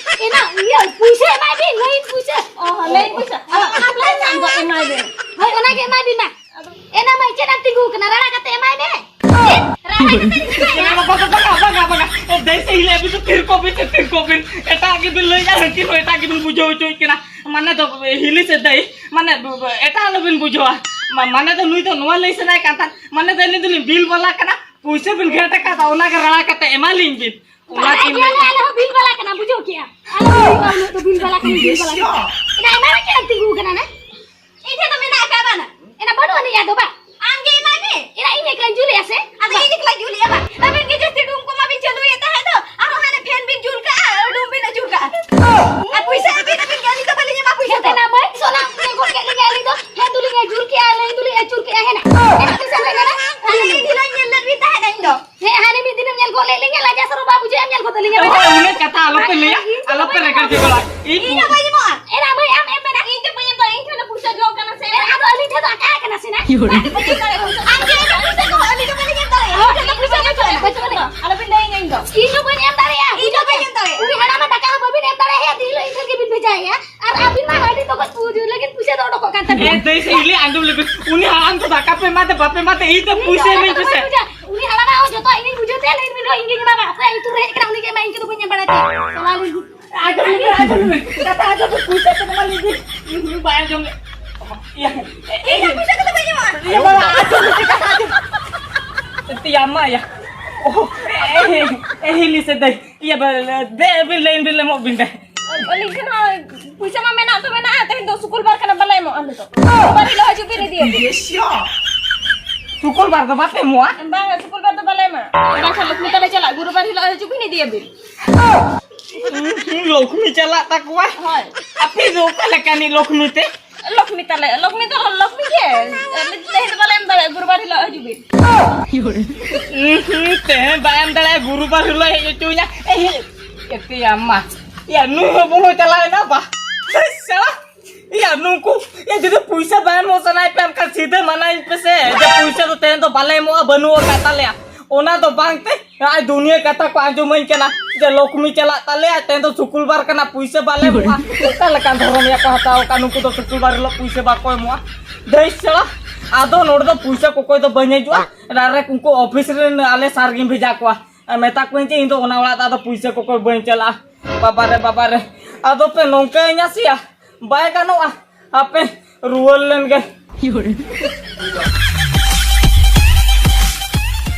ᱮᱱᱟ, ᱤᱭᱟᱹ, ᱯᱩᱭᱥᱟᱹ ᱮᱢᱟᱭ ᱵᱤᱱ, ᱞᱟᱹᱭᱤᱱ ᱯᱩᱭᱥᱟᱹ᱾ ᱚ, ᱞᱟᱹᱭᱤᱱ ᱯᱩᱭᱥᱟᱹ? ᱟᱫᱚ ᱚᱱᱟ ᱯᱩᱭᱥᱟᱹ ᱟᱢ ᱫᱚ ᱮᱢᱟᱭ ᱵᱤᱱ᱾ ᱦᱳᱭ, ᱚᱱᱟᱜᱮ ᱮᱢᱟᱭ ᱵᱤᱱ ᱢᱟ᱾ ᱮᱱᱟ ᱢᱟᱹᱭ, ᱪᱮᱫ ᱮᱢ ᱛᱤᱸᱜᱩ ᱠᱟᱱᱟ? ᱨᱟᱲᱟ ᱠᱟᱛᱮ ᱮᱢᱟᱭ ᱢᱮ᱾ ᱪᱮᱫ? ᱨᱟᱲᱟ ᱠᱟᱛᱮ ᱮᱢᱟᱭ ᱢᱮ᱾ ᱵᱟᱝᱟ, ᱵᱟᱝᱟ, ᱵᱟᱝᱟ, ᱵᱟᱝᱟ, ᱵᱟᱝᱟ᱾ ᱮ, ᱫᱟᱹᱭ ᱥᱮ ᱦᱤᱞᱤ, ᱟᱹᱵᱤᱱ ᱫᱚ ᱛᱷᱤᱨ ᱠᱚᱜ ᱵᱤᱱ ᱥᱮ, ᱛᱷᱤᱨ ᱠᱚᱜ ᱵᱤᱱ᱾ ᱮᱴᱟᱜ ᱜᱮᱵᱤᱱ ᱞᱟᱹᱭᱮᱫᱼᱟ, ᱦᱟᱹᱱᱠᱤᱱ ᱦᱚᱸ ᱮᱴᱟᱜ ᱜᱮᱵᱤᱱ ᱵᱩᱡᱷᱟᱹᱣ ᱦᱚᱪᱚᱭᱮᱫ ᱠᱤᱱᱟ᱾ ᱢᱟᱱᱮ ᱫᱚ, ᱦᱤᱞᱤ ᱥᱮ ᱫᱟᱹᱭ, ᱢᱟᱱᱮ, ᱮᱴᱟᱜ ᱟᱞᱚᱵᱤᱱ ᱵᱩᱡᱷᱟᱹᱣᱟ᱾ ᱢᱟ-, ᱢᱟᱱᱮ ᱫᱚ ᱱᱩᱭ ᱫᱚ ᱱᱚᱣᱟ ᱞᱟᱹᱭ ᱥᱟᱱᱟᱭᱮ ᱠᱟᱱ ᱛᱟᱦᱮᱸᱫ, ᱢᱟᱱᱮ ᱫᱚ ᱟᱹᱞᱤᱧ ᱫᱚᱞᱤᱧ ᱵᱤᱞ ᱵᱟᱞᱟ ᱠᱟᱱᱟ, ᱯᱩᱭᱥᱟᱹ ᱵᱤᱱ ᱜᱷᱮᱸᱴ ᱟᱠᱟᱫᱟ, ᱚᱱᱟᱜᱮ ᱨᱟᱲᱟ ᱠᱟᱛᱮ ᱮᱢᱟᱞᱤᱧ ᱵᱤᱱ᱾ ᱚᱱᱟ ᱵᱟᱲᱟᱭ ᱠᱤᱱ ᱜᱮᱭᱟᱞᱮ, ᱞᱟᱹᱭ ᱟᱞᱮ ᱦᱚᱸ ᱵᱤᱞ ᱵᱟᱞᱟ ᱠᱟᱱᱟ, ᱵᱩᱡᱷᱟᱹᱣ ᱠᱮᱜᱼᱟ? ᱟᱞᱮ ᱦᱚᱸ ᱵᱤᱞ ᱵᱟᱞᱟ, ᱩᱱᱟᱹᱜ ᱫᱚ ᱵᱤᱞ ᱵᱟᱞᱟ ᱠᱟᱱᱟ, ᱵᱤᱞ ᱵᱟᱞᱟ ᱠᱟᱱᱟ᱾ ᱮᱱᱟ ᱟᱭᱢᱟ ᱨᱮ ᱪᱮᱫ ᱮᱢ ᱛᱤᱸᱜᱩ ᱠᱟᱱᱟ ᱱᱟ? ᱤᱧ ᱴᱷᱮᱱ ᱫᱚ ᱢᱮᱱᱟᱜ ᱟᱠᱟᱫ ᱵᱟᱝᱟ? ᱮᱱᱟ ᱵᱟᱹᱱᱩᱜ ᱟᱹᱱᱤᱡ ᱟᱫᱚ ᱵᱟ? ᱟᱢ ᱜᱮ ᱮᱢᱟᱭ ᱢᱮ᱾ ᱮᱱᱟ ᱤᱧ ᱮᱠᱞᱟᱧ ᱡᱩᱞᱮᱜᱼᱟ ᱥᱮ? ᱟᱫᱚ ᱤᱧ ᱮᱠᱞᱟᱧ ᱡᱩᱞᱮᱜᱼᱟ ᱵᱟ? ᱟᱹᱵᱤᱱ ᱜᱮ ᱡᱟᱹᱥᱛᱤ ᱰᱩᱢ ᱠᱚᱢᱟ ᱵᱤᱱ ᱪᱟᱹᱞᱩᱭᱮᱫ ᱛᱟᱦᱮᱸ ᱫᱚ, ᱟᱨᱦᱚᱸ ᱦᱟᱱᱮ ᱯᱷᱮᱱ ᱵᱤᱱ ᱡᱩᱞ ᱠᱟᱜᱼᱟ, ᱰᱩᱢ ᱵᱤᱱ ᱟᱹᱪᱩᱨ ᱠᱟᱜᱼᱟ᱾ ᱟᱨ ᱯᱩᱭᱥᱟᱹ ᱟᱹᱵᱤᱱ, ᱟᱹᱵᱤᱱ ᱜᱮ, ᱟᱹᱞᱤᱧ ᱫᱚ ᱵᱟᱹᱞᱤᱧ ᱮᱢᱟ ᱯᱩᱭᱥᱟᱹ ᱫᱚ᱾ ᱮᱱᱟ ᱢᱟᱹᱭ, ᱥᱚᱱᱟ ᱜᱚᱫ ᱠᱮᱫ ᱞᱤᱧᱟ ᱟᱹᱞᱤᱧ ᱫᱚ, ᱯᱷᱮᱱ ᱫᱚᱞᱤᱧ ᱡᱩᱞ ᱠᱮᱜᱼᱟ, ᱞᱟᱹᱭᱤᱱ ᱫᱚᱞᱤᱧ ᱟᱹᱪᱩᱨ ᱠᱮᱜᱼᱟ, ᱦᱮᱱᱟ᱾ ᱮᱱᱟ ᱯᱩᱭᱥᱟᱹ ᱞᱟᱹᱭ ᱠᱟᱱᱟ? ᱦᱟᱱᱮ ᱢᱤᱫ ᱫᱤᱱ ᱞᱤᱧ ᱧᱮᱞ ᱞᱮᱫ ᱵᱤᱱ ᱛᱟᱦᱮᱸᱫ ᱤᱧ ᱫᱚ᱾ ᱦᱮᱸ, ᱦᱟᱱᱮ ᱢᱤᱫ ᱫᱤᱱᱮᱢ ᱧᱮᱞ ᱜᱚᱫ ᱞᱮᱫ ᱞᱤᱧᱟ, ᱞᱟᱡᱟ ᱥᱚᱨᱚᱢ ᱵᱟᱝ ᱵᱩᱡᱷᱟᱹᱜᱼᱟ, ᱮᱢ ᱧᱮᱞ ᱜᱚᱫ ᱟᱹᱞᱤᱧᱟ ᱵᱮᱱ᱾ ᱦᱳᱭ, ᱩᱱᱟᱹᱜ ᱠᱟᱛᱷᱟ ᱟᱞᱚᱯᱮ ᱞᱟᱹᱭᱟ, ᱟᱞᱚᱯᱮ ᱨᱮᱜᱮᱲ ᱡᱮ ᱜᱚᱲᱟ᱾ ᱤᱧ ᱤᱧ ᱦᱚᱸ ᱵᱟᱹᱧ ᱮᱢᱚᱜᱼᱟ᱾ ᱮᱨᱟ ᱢᱟᱹᱭ, ᱟᱢ ᱮᱢ ᱢᱮ ᱱᱟ᱾ ᱤᱧ ᱫᱚ ᱵᱟᱹᱧ ᱮᱢ ᱫᱟᱲᱮᱭᱟᱜᱼᱟ, ᱤᱧ ᱴᱷᱮᱱ ᱫᱚ ᱯᱩᱭᱥᱟᱹ ᱡᱚ ᱠᱟᱱᱟ ᱥᱮ᱾ ᱮᱨᱟ, ᱟᱫᱚ ᱟᱹᱞᱤᱧ ᱴᱷᱮᱱ ᱫᱚ ᱟᱠᱟ ᱠᱟᱱᱟ ᱥᱮ ᱱᱟ? ᱤᱧ ᱫᱚ ᱵᱟᱹᱧ ᱮᱢ ᱫᱟᱲᱮᱭᱟᱜᱼᱟ ᱯᱩᱭᱥᱟᱹ᱾ ᱟᱢ ᱡᱮ ᱤᱧ ᱴᱷᱮᱱ ᱯᱩᱭᱥᱟᱹ ᱫᱚ ᱟᱹᱞᱤᱧ ᱫᱚ ᱵᱟᱹᱞᱤᱧ ᱮᱢ ᱫᱟᱲᱮᱭᱟᱜᱼᱟ᱾ ᱤᱧ ᱴᱷᱮᱱ ᱫᱚ ᱯᱩᱭᱥᱟᱹ ᱵᱟᱹᱪᱩᱜ ᱟᱹᱱᱤᱡ᱾ ᱟᱞᱚᱵᱤᱱ ᱞᱟᱹᱭᱟᱹᱧᱟ ᱤᱧ ᱫᱚ᱾ ᱤᱧ ᱦᱚᱸ ᱵᱟᱹᱧ ᱮᱢ ᱫᱟᱲᱮᱭᱟᱜᱼᱟ᱾ ᱤᱧ ᱦᱚᱸ ᱵᱟᱹᱧ ᱮᱢ ᱫᱟᱲᱮᱭᱟᱜᱼᱟ᱾ ᱩᱱᱤ ᱦᱟᱲᱟᱢ ᱫᱟᱠᱟ ᱦᱚᱸ ᱵᱟᱹᱵᱤᱱ ᱮᱢ ᱫᱟᱲᱮᱭᱟᱭᱟ, ᱫᱤᱱ ᱦᱤᱞᱳᱜ ᱤᱧ ᱴᱷᱮᱱ ᱜᱮᱵᱤᱱ ᱵᱷᱮᱡᱟᱭᱮᱭᱟ᱾ ᱟᱨ ᱟᱹᱵᱤᱱ ᱢᱟ ᱟᱹᱰᱤ ᱛᱚᱠᱚᱡ ᱯᱩᱡᱟᱹ ᱞᱟᱹᱜᱤᱫ ᱯᱩᱭᱥᱟᱹ ᱫᱚ ᱚᱰᱚᱠᱚᱜ ᱠᱟᱱ ᱛᱟᱹᱵᱤᱱᱟ᱾ ᱮ, ᱫᱟᱹᱭ ᱥᱮ ᱦᱤᱞᱤ, ᱟᱸᱡᱚᱢ ᱞᱮᱵᱤᱱ᱾ ᱩᱱᱤ ᱦᱟᱲᱟᱢ ᱫᱚ ᱫᱟᱠᱟ ᱯᱮ ᱮᱢᱟ ᱫᱮ, ᱵᱟᱯᱮ ᱮᱢᱟ ᱫᱮ, ᱤᱧ ᱫᱚ ᱯᱩᱭᱥᱟᱹ ᱤᱧ ᱫᱚ ᱮᱢᱟᱹᱧ ᱯᱮᱥᱮ᱾ ᱵᱟᱹᱧ ᱵᱩᱡᱟ᱾ ᱩᱱᱤ ᱦᱟᱲᱟᱢᱟᱜ ᱦᱚᱸ ᱡᱚᱛᱚ ᱤᱧᱤᱧ ᱵᱩᱡᱷᱟᱹᱣ ᱛᱟᱭᱟ, ᱞᱟᱹᱭ ᱵᱤᱱ ᱦᱳᱭ, ᱤᱧ ᱜᱤᱧ ᱮᱢᱟᱢᱟ᱾ ᱚᱠᱚᱭᱟᱜ ᱞᱩᱛᱩᱨ ᱨᱮ ᱦᱮᱡ ᱠᱟᱱᱟ, ᱩᱱᱤ ᱜᱮ ᱮᱢᱟᱭ, ᱤᱧ ᱠᱚᱫᱚ ᱵᱟᱹᱧ ᱮᱢ ᱵᱟᱲᱟ ᱛᱟᱭᱟ᱾ ᱪᱟᱞᱟᱣ ᱞᱮᱱ ᱜᱤᱧ᱾ ᱟᱸᱡᱚᱢ ᱞᱮᱵᱤᱱ, ᱟᱸᱡᱚᱢ ᱞᱮᱵᱤᱱ᱾ ᱠᱟᱛᱷᱟ ᱟᱸᱡᱚᱢ ᱞᱮᱵᱤᱱ, ᱯᱩᱭᱥᱟᱹ ᱠᱚ ᱮᱢᱟ ᱞᱤᱧ ᱵᱤᱱ᱾ ᱩᱱᱤ ᱵᱟᱭ ᱟᱸᱡᱚᱢ ᱞᱮᱫ᱾ ᱤᱭᱟᱹ, ᱤᱧ ᱫᱚ ᱯᱩᱭᱥᱟᱹ ᱠᱚᱫᱚ ᱵᱟᱹᱧ ᱮᱢᱚᱜᱼᱟ᱾ ᱤᱭᱟᱹ, ᱵᱟᱵᱟ, ᱟᱸᱡᱚᱢ ᱞᱮᱵᱤᱱ, ᱠᱟᱛᱷᱟ ᱟᱸᱡᱚᱢ᱾ ᱛᱮᱭᱟ ᱢᱟ ᱭᱟ᱾ ᱳᱦ, ᱮ, ᱮ, ᱮ, ᱦᱤᱞᱤ ᱥᱮ ᱫᱟᱹᱭ᱾ ᱤᱭᱟᱹ, ᱵᱟ, ᱫᱮ, ᱟᱹᱵᱤᱱ ᱞᱟᱹᱭᱤᱱ ᱵᱤᱱ ᱮᱢᱚᱜ ᱵᱤᱱ ᱫᱮ᱾ ᱟᱹᱞᱤᱧ ᱴᱷᱮᱱ ᱦᱚᱸ ᱯᱩᱭᱥᱟᱹ ᱢᱟ ᱢᱮᱱᱟᱜ ᱫᱚ ᱢᱮᱱᱟᱜᱼᱟ, ᱛᱮᱦᱮᱧ ᱫᱚ ᱥᱩᱠᱩᱞ ᱵᱟᱨ ᱠᱟᱱᱟ, ᱵᱟᱞᱮ ᱟᱞᱮ ᱫᱚ᱾ ᱜᱩᱨᱩᱵᱟᱨ ᱦᱤᱞᱳᱜ ᱦᱤᱡᱩᱜ ᱵᱤᱱ, ᱤᱫᱤᱭᱟᱵᱤᱱ᱾ ᱥᱩᱠᱩᱞᱵᱟᱨ ᱫᱚ ᱵᱟᱯᱮ ᱮᱢᱚᱜᱼᱟ? ᱵᱟᱝᱟ, ᱥᱩᱠᱩᱞᱵᱟᱨ ᱫᱚ ᱵᱟᱞᱮ ᱮᱢᱟ᱾ ᱵᱟᱝᱠᱷᱟᱱ ᱞᱚᱠᱷᱢᱤ ᱛᱟᱞᱮ ᱪᱟᱞᱟᱜ, ᱜᱩᱨᱩᱵᱟᱨ ᱦᱤᱞᱳᱜ ᱦᱤᱡᱩᱜ ᱵᱤᱱ, ᱤᱫᱤᱭᱟᱵᱤᱱ᱾ ᱞᱚᱠᱷᱢᱤ ᱪᱟᱞᱟᱜ ᱛᱟᱠᱚᱣᱟ? ᱦᱳᱭ᱾ ᱟᱯᱮ ᱫᱚ ᱚᱠᱟ ᱞᱮᱠᱟᱱᱤᱡ ᱞᱚᱠᱷᱢᱤ ᱛᱮ? ᱞᱚᱠᱷᱢᱤ ᱛᱟᱞᱮ, ᱞᱚᱠᱷᱢᱤ ᱫᱚ ᱞᱚᱠᱷᱢᱤ ᱜᱮ᱾ ᱛᱮᱦᱮᱧ ᱫᱚ ᱵᱟᱞᱮ ᱮᱢ ᱫᱟᱲᱮᱭᱟᱜᱼᱟ, ᱜᱩᱨᱩᱵᱟᱨ ᱦᱤᱞᱳᱜ ᱦᱤᱡᱩᱜ ᱵᱤᱱ᱾ ᱛᱮᱦᱮᱧ ᱵᱟᱭ ᱮᱢ ᱫᱟᱲᱮᱭᱟᱜᱼᱟ, ᱜᱩᱨᱩᱵᱟᱨ ᱦᱤᱞᱳᱜ ᱦᱮᱡ ᱦᱚᱪᱚᱧᱟ᱾ ᱮᱛᱮᱭᱟ ᱢᱟ᱾ ᱭᱟ, ᱱᱩᱭ ᱦᱚᱸ ᱵᱚᱞᱚ ᱪᱟᱞᱟᱣ ᱮᱱᱟ ᱵᱟ᱾ ᱥᱟᱞᱟ᱾ ᱭᱟ, ᱱᱩᱠᱩ, ᱭᱟ, ᱡᱩᱫᱤ ᱯᱩᱭᱥᱟᱹ ᱵᱟᱭ ᱮᱢᱚᱜ ᱥᱟᱱᱟᱭᱮᱫ ᱯᱮ, ᱮᱱᱠᱷᱟᱱ ᱥᱤᱫᱷᱟᱹ ᱢᱟᱱᱟᱭ ᱯᱮᱥᱮ ᱡᱮ ᱯᱩᱭᱥᱟᱹ ᱫᱚ ᱛᱮᱦᱮᱧ ᱫᱚ ᱵᱟᱞᱮ ᱮᱢᱚᱜᱼᱟ, ᱵᱟᱹᱱᱩᱜ ᱟᱠᱟᱫ ᱛᱟᱞᱮᱭᱟ᱾ ᱚᱱᱟ ᱫᱚ ᱵᱟᱝ ᱛᱮ, ᱟᱡ ᱫᱩᱱᱤᱭᱟᱹ ᱠᱟᱛᱷᱟ ᱠᱚ ᱟᱸᱡᱚᱢᱟᱹᱧ ᱠᱟᱱᱟ ᱡᱮ ᱞᱚᱠᱷᱢᱤ ᱪᱟᱞᱟᱜ ᱛᱟᱞᱮᱭᱟ, ᱛᱮᱦᱮᱧ ᱫᱚ ᱥᱩᱠᱩᱞᱵᱟᱨ ᱠᱟᱱᱟ, ᱯᱩᱭᱥᱟᱹ ᱵᱟᱞᱮ ᱮᱢᱚᱜᱼᱟ᱾ ᱚᱠᱟ ᱞᱮᱠᱟᱱ ᱫᱷᱚᱨᱚᱢ ᱭᱟ ᱠᱚ ᱦᱟᱛᱟᱣ ᱟᱠᱟᱫ ᱱᱩᱠᱩ ᱫᱚ, ᱥᱩᱠᱩᱞᱵᱟᱨ ᱦᱤᱞᱳᱜ ᱯᱩᱭᱥᱟᱹ ᱵᱟᱠᱚ ᱮᱢᱚᱜᱼᱟ? ᱫᱟᱹᱭ ᱥᱮᱲᱟ, ᱟᱫᱚ ᱱᱚᱰᱮ ᱫᱚ ᱯᱩᱭᱥᱟᱹ ᱠᱚᱠᱚᱭ ᱫᱚ ᱵᱟᱹᱧ ᱦᱤᱡᱩᱜᱼᱟ᱾ ᱰᱟᱭᱨᱮᱠᱴ ᱩᱱᱠᱩ ᱚᱯᱷᱤᱥ ᱨᱮᱱ ᱟᱞᱮ ᱥᱟᱨ ᱜᱤᱧ ᱵᱷᱮᱡᱟ ᱠᱚᱣᱟ᱾ ᱟᱨ ᱢᱮᱛᱟ ᱠᱚᱣᱟᱧ ᱡᱮ ᱤᱧ ᱫᱚ ᱚᱱᱟ ᱚᱲᱟᱜ ᱫᱚ ᱟᱫᱚ ᱯᱩᱭᱥᱟᱹ ᱠᱚᱠᱚᱭ ᱵᱟᱹᱧ ᱪᱟᱞᱟᱜᱼᱟ᱾ ᱵᱟᱵᱟᱨᱮ, ᱵᱟᱵᱟᱨᱮ, ᱟᱫᱚ ᱯᱮ ᱱᱚᱝᱠᱟᱭᱤᱧᱟ ᱥᱮᱭᱟ? ᱵᱟᱭ ᱜᱟᱱᱚᱜᱼᱟ᱾ ᱦᱟᱯᱮ, ᱨᱩᱣᱟᱹᱲ ᱞᱮᱱ ᱜᱮ᱾